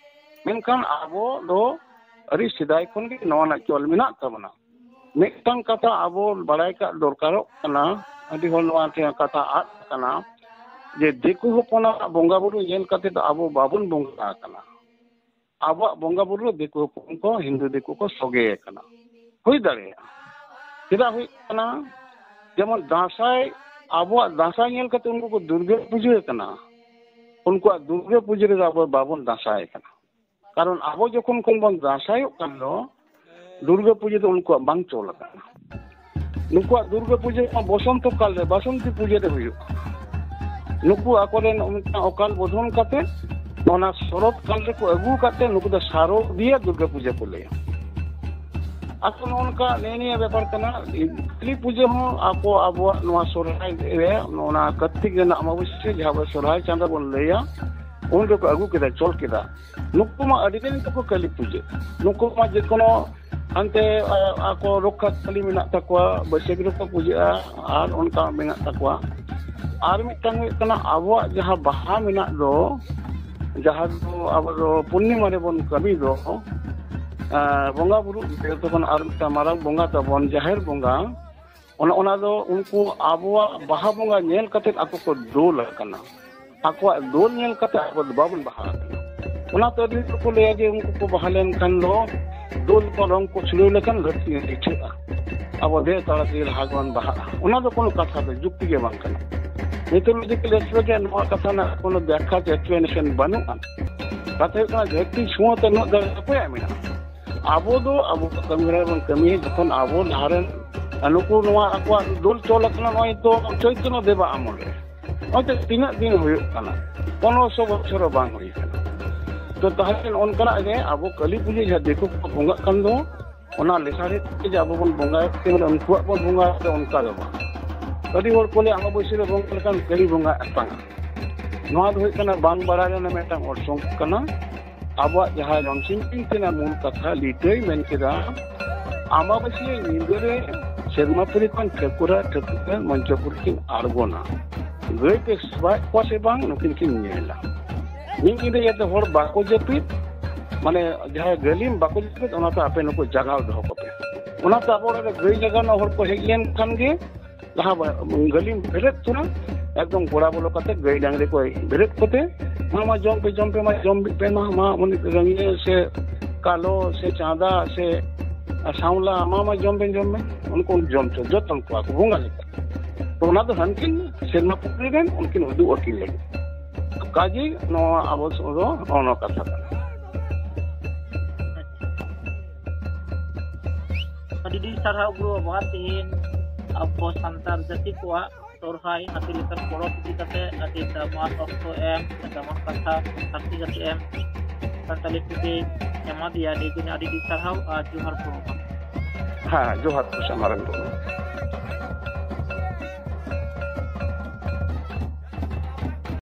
ᱢᱮᱱᱠᱷᱟᱱ ᱟᱵᱚ ᱫᱚ ᱟᱹᱰᱤ ᱥᱮᱫᱟᱭ ᱠᱷᱚᱱ ᱜᱮ ᱱᱚᱣᱟ ᱨᱮᱱᱟᱜ ᱪᱚᱞ ᱢᱮᱱᱟᱜ ᱛᱟᱵᱚᱱᱟ᱾ ᱢᱤᱫᱴᱟᱝ ᱠᱟᱛᱷᱟ ᱟᱵᱚ ᱵᱟᱲᱟᱭ ᱠᱟᱜ ᱫᱚᱨᱠᱟᱨᱚᱜ ᱠᱟᱱᱟ, ᱟᱹᱰᱤ ᱦᱚᱲ ᱱᱚᱣᱟ ᱴᱷᱮᱱ ᱠᱟᱛᱷᱟ ᱟᱫ ᱟᱠᱟᱱᱟ, ᱡᱮ ᱫᱤᱠᱩ ᱦᱚᱯᱚᱱᱟᱜ ᱵᱚᱸᱜᱟ ᱵᱩᱨᱩ ᱧᱮᱞ ᱠᱟᱛᱮ ᱫᱚ ᱟᱵᱚ ᱵᱟᱵᱚᱱ ᱵᱚᱸᱜᱟ ᱟᱠᱟᱱᱟ᱾ ᱟᱵᱚᱣᱟᱜ ᱵᱚᱸᱜᱟ ᱵᱩᱨᱩ ᱫᱚ ᱫᱤᱠᱩ ᱦᱚᱯᱚᱱ ᱠᱚ, ᱦᱤᱱᱫᱩ ᱫᱤᱠᱩ ᱠᱚ ᱥᱚᱜᱮ ᱟᱠᱟᱱᱟ᱾ ᱦᱩᱭ ᱫᱟᱲᱮᱭᱟᱜᱼᱟ᱾ ᱪᱮᱫᱟᱜ ᱦᱩᱭᱩᱜ ᱠᱟᱱᱟ? ᱡᱮᱢᱚᱱ ᱫᱟᱸᱥᱟᱭ, ᱟᱵᱚᱣᱟᱜ ᱫᱟᱸᱥᱟᱭ ᱧᱮᱞ ᱠᱟᱛᱮ ᱩᱱᱠᱩ ᱠᱚ ᱫᱩᱨᱜᱟᱹ ᱯᱩᱡᱟᱹ ᱠᱟᱱᱟ᱾ ᱩᱱᱠᱩᱣᱟᱜ ᱫᱩᱨᱜᱟᱹ ᱯᱩᱡᱟᱹ ᱨᱮᱫᱚ ᱟᱵᱚ ᱵᱟᱵᱚᱱ ᱫᱟᱸᱥᱟᱭ ᱠᱟᱱᱟ᱾ ᱠᱟᱨᱚᱱ ᱟᱵᱚ ᱡᱚᱠᱷᱚᱱ ᱠᱷᱚᱱ ᱵᱚᱱ ᱫᱟᱸᱥᱟᱭᱚᱜ ᱠᱟᱱ ᱫᱚ, ᱫᱩᱨᱜᱟᱹ ᱯᱩᱡᱟᱹ ᱫᱚ ᱩᱱᱠᱩᱣᱟᱜ ᱵᱟᱝ ᱪᱚᱞ ᱟᱠᱟᱱᱟ᱾ ᱱᱩᱠᱩᱣᱟᱜ ᱫᱩᱨᱜᱟᱹ ᱯᱩᱡᱟᱹ ᱢᱟ ᱵᱚᱥᱚᱱᱛᱚ ᱠᱟᱞ ᱨᱮ, ᱵᱟᱥᱚᱱᱛᱤ ᱯᱩᱡᱟᱹ ᱨᱮ ᱦᱩᱭᱩᱜᱼᱟ᱾ ᱱᱩᱠᱩ ᱟᱠᱚᱨᱮᱱ ᱢᱤᱫᱴᱟᱝ ᱚᱠᱟᱞ ᱵᱳᱫᱷᱚᱱ ᱠᱟᱛᱮ, ᱚᱱᱟ ᱥᱚᱨᱚᱛ ᱠᱟᱞ ᱨᱮᱠᱚ ᱟᱹᱜᱩ ᱠᱟᱛᱮ ᱱᱩᱠᱩ ᱫᱚ ᱥᱟᱨᱚᱫᱤᱭᱟᱹ ᱫᱩᱨᱜᱟᱹ ᱯᱩᱡᱟᱹ ᱠᱚ ᱞᱟᱹᱭᱟ᱾ ᱟᱠᱚ ᱱᱚᱜᱼᱚ ᱱᱚᱝᱠᱟ ᱱᱮᱜᱼᱮ ᱱᱤᱭᱟᱹ ᱵᱮᱯᱟᱨ ᱠᱟᱱᱟ᱾ ᱠᱟᱹᱞᱤ ᱯᱩᱡᱟᱹ ᱦᱚᱸ ᱟᱠᱚ ᱟᱵᱚᱣᱟᱜ ᱱᱚᱣᱟ ᱥᱚᱨᱦᱟᱭ ᱨᱮ, ᱚᱱᱟ ᱠᱟᱨᱛᱤᱠ ᱨᱮᱱᱟᱜ ᱟᱢᱟᱵᱟᱹᱥᱭᱟᱹ, ᱡᱟᱦᱟᱸ ᱵᱚ ᱥᱚᱨᱦᱟᱭ ᱪᱟᱸᱫᱚ ᱵᱚᱱ ᱞᱟᱹᱭᱟ, ᱩᱱ ᱨᱮᱠᱚ ᱟᱹᱜᱩ ᱠᱮᱫᱟ, ᱪᱚᱞ ᱠᱮᱫᱟ᱾ ᱱᱩᱠᱩ ᱢᱟ ᱟᱹᱰᱤ ᱫᱤᱱ ᱜᱮᱠᱚ ᱠᱟᱹᱞᱤ ᱯᱩᱡᱟᱹ᱾ ᱱᱩᱠᱩ ᱢᱟ ᱡᱮᱠᱳᱱᱳ ᱦᱟᱱᱛᱮ, ᱟ-, ᱟᱠᱚ ᱨᱚᱠᱠᱷᱟ ᱠᱟᱹᱞᱤ ᱢᱮᱱᱟᱜ ᱛᱟᱠᱚᱣᱟ, ᱵᱟᱹᱭᱥᱟᱹᱠᱷ ᱨᱮᱠᱚ ᱯᱩᱡᱟᱹᱜᱼᱟ, ᱟᱨ ᱚᱱᱠᱟ ᱢᱮᱱᱟᱜ ᱛᱟᱠᱚᱣᱟ᱾ ᱟᱨ ᱢᱤᱫᱴᱟᱝ ᱦᱩᱭᱩᱜ ᱠᱟᱱᱟ, ᱟᱵᱚᱣᱟᱜ ᱡᱟᱦᱟᱸ ᱵᱟᱦᱟ ᱢᱮᱱᱟᱜ ᱫᱚ, ᱡᱟᱦᱟᱸ ᱫᱚ ᱟᱵᱚ ᱫᱚ ᱯᱩᱨᱱᱤᱢᱟ ᱨᱮᱵᱚᱱ ᱠᱟᱹᱢᱤ ᱫᱚ, ᱟ, ᱵᱚᱸᱜᱟ ᱵᱩᱨᱩ ᱡᱚᱛᱚ ᱠᱷᱚᱱ ᱟᱨ ᱢᱤᱫᱴᱟᱝ ᱢᱟᱨᱟᱝ ᱵᱚᱸᱜᱟ ᱛᱟᱵᱚᱱ, ᱡᱟᱦᱮᱨ ᱵᱚᱸᱜᱟ, ᱚᱱᱟ, ᱚᱱᱟ ᱫᱚ ᱩᱱᱠᱩ ᱟᱵᱚᱣᱟᱜ ᱵᱟᱦᱟ ᱵᱚᱸᱜᱟ ᱧᱮᱞ ᱠᱟᱛᱮ ᱟᱠᱚ ᱠᱚ ᱫᱳᱞ ᱟᱠᱟᱱᱟ᱾ ᱟᱠᱚᱣᱟᱜ ᱫᱳᱞ ᱧᱮᱞ ᱠᱟᱛᱮ ᱟᱵᱚ ᱫᱚ ᱵᱟᱵᱚᱱ ᱵᱟᱦᱟ ᱟᱠᱟᱱᱟ᱾ ᱚᱱᱟᱛᱮ ᱟᱹᱰᱤ ᱦᱚᱲ ᱠᱚ ᱞᱟᱹᱭᱟ ᱡᱮ ᱩᱱᱠᱩ ᱠᱚ ᱵᱟᱦᱟ ᱞᱮᱱᱠᱷᱟᱱ ᱫᱚ ᱫᱳᱞ ᱠᱚ ᱨᱚᱝ ᱠᱚ ᱪᱷᱩᱲᱟᱹᱣ ᱞᱮᱠᱷᱟᱱ ᱫᱷᱟᱹᱨᱛᱤ ᱨᱤᱴᱷᱟᱹᱜᱼᱟ, ᱟᱵᱚ ᱫᱮ ᱛᱟᱲᱟᱛᱟᱲᱤ ᱞᱟᱦᱟ ᱜᱮᱵᱚᱱ ᱵᱟᱦᱟᱜᱼᱟ᱾ ᱚᱱᱟ ᱫᱚ ᱠᱳᱱᱳ ᱠᱟᱛᱷᱟ ᱫᱚ, ᱡᱩᱠᱛᱤ ᱜᱮ ᱵᱟᱝ ᱠᱟᱱᱟ᱾ ᱢᱤᱛᱷᱳᱞᱚᱡᱤᱠᱮᱞ ᱮᱥᱯᱮᱠᱴ ᱨᱮ ᱱᱚᱣᱟ ᱠᱟᱛᱷᱟ ᱨᱮᱱᱟᱜ ᱠᱳᱱᱳ ᱵᱮᱠᱠᱷᱟ ᱥᱮ ᱮᱠᱥᱯᱞᱮᱱᱮᱥᱚᱱ ᱵᱟᱹᱱᱩᱜᱼᱟ᱾ ᱠᱟᱛᱷᱟ ᱦᱩᱭᱩᱜ ᱠᱟᱱᱟ, ᱫᱷᱟᱹᱨᱛᱤ ᱪᱷᱩᱸᱣᱟᱹ ᱛᱮ ᱩᱱᱟᱹᱜ ᱫᱟᱲᱮ ᱚᱠᱚᱭᱟᱜ ᱢᱮᱱᱟᱜᱼᱟ? ᱟᱵᱚ ᱫᱚ ᱟᱵᱚᱣᱟᱜ ᱠᱟᱹᱢᱤ ᱦᱚᱨᱟ ᱵᱚᱱ ᱠᱟᱹᱢᱤᱭᱟ᱾ ᱡᱚᱠᱷᱚᱱ ᱟᱵᱚ ᱞᱟᱦᱟ ᱨᱮᱱ ᱱᱩᱠᱩ ᱱᱚᱣᱟ ᱟᱠᱚᱣᱟᱜ ᱫᱳᱞ ᱪᱚᱞ ᱟᱠᱟᱱᱟ, ᱱᱚᱜᱼᱚᱭ ᱛᱚ ᱪᱳᱭᱛᱚᱱᱚ ᱫᱮᱵᱟ ᱟᱢᱚᱞ ᱨᱮ, ᱱᱚᱜᱼᱚᱭ ᱛᱚ ᱛᱤᱱᱟᱹᱜ ᱫᱤᱱ ᱦᱩᱭᱩᱜ ᱠᱟᱱᱟ, ᱯᱚᱱᱨᱚᱥᱚ ᱵᱚᱪᱷᱚᱨ ᱦᱚᱸ ᱵᱟᱝ ᱦᱩᱭ ᱠᱟᱱᱟ᱾ ᱛᱚ ᱛᱟᱦᱞᱮ ᱱᱚᱝᱠᱟᱱᱟᱜ ᱨᱮ ᱟᱵᱚ ᱠᱟᱹᱞᱤ ᱯᱩᱡᱟᱹ ᱡᱟᱦᱟᱸ ᱫᱤᱠᱩ ᱠᱚ ᱵᱚᱸᱜᱟᱜ ᱠᱟᱱ ᱫᱚ, ᱚᱱᱟ ᱞᱮᱥᱟᱲᱦᱮᱫ ᱛᱮ ᱡᱮ ᱟᱵᱚ ᱵᱚᱱ ᱵᱚᱸᱜᱟᱭᱮᱫ ᱛᱮ ᱢᱟᱱᱮ ᱩᱱᱠᱩᱣᱟᱜ ᱵᱚᱱ ᱵᱚᱸᱜᱟᱭᱮᱫ ᱫᱚ, ᱚᱱᱠᱟ ᱫᱚ ᱵᱟᱝ᱾ ᱟᱹᱰᱤ ᱦᱚᱲ ᱠᱚ ᱞᱟᱹᱭᱟ ᱟᱢᱵᱟᱵᱟᱹᱥᱭᱟᱹ ᱨᱮ ᱵᱚᱸᱜᱟ ᱞᱮᱠᱷᱟᱱ ᱠᱟᱹᱞᱤ ᱵᱚᱸᱜᱟ ᱟᱛᱟᱝᱟ᱾ ᱱᱚᱣᱟ ᱫᱚ ᱦᱩᱭᱩᱜ ᱠᱟᱱᱟ ᱵᱟᱝ ᱵᱟᱲᱟᱭ ᱨᱮᱱᱟᱜ ᱢᱤᱫᱴᱟᱝ ᱚᱨᱥᱚᱝ ᱠᱟᱱᱟ᱾ ᱟᱵᱚᱣᱟᱜ ᱡᱟᱦᱟᱸ ᱡᱚᱢᱥᱤᱢ ᱵᱤᱱᱛᱤ ᱨᱮᱱᱟᱜ ᱢᱩᱞ ᱠᱟᱛᱷᱟ, ᱞᱤᱴᱟᱹᱭ ᱢᱮᱱ ᱠᱮᱫᱟ, ᱟᱢᱵᱟᱵᱟᱹᱥᱤᱭᱟᱹ ᱧᱤᱫᱟᱹ ᱨᱮ ᱥᱮᱨᱢᱟᱯᱩᱨᱤ ᱠᱷᱚᱱ ᱴᱷᱟᱹᱠᱩᱨᱟ ᱴᱷᱟᱹᱠᱩᱨ ᱢᱚᱧᱪᱚᱯᱩᱨᱤ ᱠᱤᱱ ᱟᱬᱜᱚᱱᱟ᱾ ᱜᱟᱹᱭ ᱯᱮ ᱥᱮᱵᱟᱭᱮᱫ ᱠᱚᱣᱟ ᱥᱮ ᱵᱟᱝ, ᱱᱩᱠᱤᱱ ᱠᱤᱱ ᱧᱮᱞᱟ᱾ ᱢᱤᱫ ᱧᱤᱫᱟᱹ ᱤᱭᱟᱹᱛᱮ ᱦᱚᱲ ᱵᱟᱠᱚ ᱡᱟᱹᱯᱤᱫ, ᱢᱟᱱᱮ ᱡᱟᱦᱟᱸᱭ ᱜᱟᱹᱞᱤᱢ ᱵᱟᱠᱚ ᱡᱟᱹᱯᱤᱫ, ᱚᱱᱟᱛᱮ ᱟᱯᱮ ᱱᱩᱠᱩ ᱡᱟᱜᱟᱣ ᱫᱚᱦᱚ ᱠᱚᱯᱮ᱾ ᱚᱱᱟᱛᱮ ᱟᱵᱚ ᱚᱲᱟᱜ ᱨᱮ ᱜᱟᱹᱭ ᱡᱟᱜᱟᱣ ᱨᱮᱱᱟᱜ ᱦᱚᱲ ᱠᱚ ᱦᱮᱡ ᱞᱮᱱ ᱠᱷᱟᱱ ᱜᱮ, ᱞᱟᱦᱟ ᱵᱟ-, ᱜᱟᱹᱞᱤᱢ ᱵᱮᱨᱮᱫ ᱛᱚᱨᱟ ᱮᱠᱫᱚᱢ ᱜᱚᱲᱟ ᱵᱚᱞᱚ ᱠᱟᱛᱮ ᱜᱟᱹᱭ ᱰᱟᱝᱨᱤ ᱠᱚ ᱵᱮᱨᱮᱫ ᱠᱚᱛᱮ, "ᱢᱟ, ᱢᱟ, ᱡᱚᱢ ᱯᱮ, ᱡᱚᱢ ᱯᱮ, ᱢᱟ, ᱡᱚᱢ ᱯᱮ, ᱢᱟ, ᱢᱟ, ᱩᱱᱤ ᱨᱟᱹᱝᱭᱟᱹ ᱥᱮ ᱠᱟᱞᱚ ᱥᱮ ᱪᱟᱸᱫᱟ ᱥᱮ ᱥᱟᱶᱞᱟ, ᱢᱟ, ᱢᱟ, ᱡᱚᱢ ᱯᱮ, ᱡᱚᱢ ᱯᱮ", ᱩᱱᱠᱩ ᱡᱚᱢ ᱦᱚᱪᱚ ᱡᱚᱛᱚᱱ ᱠᱚᱣᱟ ᱠᱚ ᱵᱚᱸᱜᱟ ᱞᱮᱠᱟ᱾ ᱛᱚ, ᱚᱱᱟ ᱫᱚ ᱦᱟᱱᱠᱤᱱ ᱥᱮᱨᱢᱟ ᱯᱩᱨᱤ ᱨᱮᱱ ᱩᱱᱠᱤᱱ ᱩᱫᱩᱜ ᱟᱹᱠᱤᱱ ᱞᱟᱹᱜᱤᱫ᱾ ᱠᱟᱡᱮ ᱱᱚᱣᱟ ᱟᱵᱚ ᱥᱚᱢᱟᱡᱽ ᱫᱚ ᱱᱚᱜᱼᱚ ᱱᱚᱣᱟ ᱠᱟᱛᱷᱟ ᱠᱟᱱᱟ᱾ ᱟᱹᱰᱤ ᱟᱹᱰᱤ ᱥᱟᱨᱦᱟᱣ ᱜᱩᱨᱩ ᱵᱟᱵᱟ, ᱛᱮᱦᱮᱧ ᱟᱵᱚ ᱥᱟᱱᱛᱟᱲ ᱡᱟᱹᱛᱤ ᱠᱚᱣᱟᱜ ᱥᱚᱨᱦᱟᱭ ᱦᱟᱹᱛᱤ ᱞᱮᱠᱟᱱ ᱯᱚᱨᱚᱵᱽ ᱤᱫᱤ ᱠᱟᱛᱮ ᱟᱹᱰᱤ ᱫᱟᱢᱟᱱ ᱚᱠᱛᱚ ᱮᱢ, ᱫᱟᱢᱟᱱ ᱠᱟᱛᱷᱟ ᱥᱟᱹᱠᱷᱤ ᱠᱟᱛᱮ ᱮᱢ ᱥᱟᱱᱛᱟᱞᱤ ᱴᱩᱰᱮ ᱮᱢᱟ ᱫᱮᱭᱟ, ᱟᱹᱰᱤ ᱟᱹᱰᱤ ᱟᱹᱰᱤ ᱥᱟᱨᱦᱟᱣ ᱟᱨ ᱡᱚᱦᱟᱨ ᱜᱩᱨᱩ ᱵᱟᱵᱟ᱾ ᱦᱮᱸ, ᱡᱚᱦᱟᱨ ᱥᱟᱢᱟᱨᱮᱱ ᱠᱚ᱾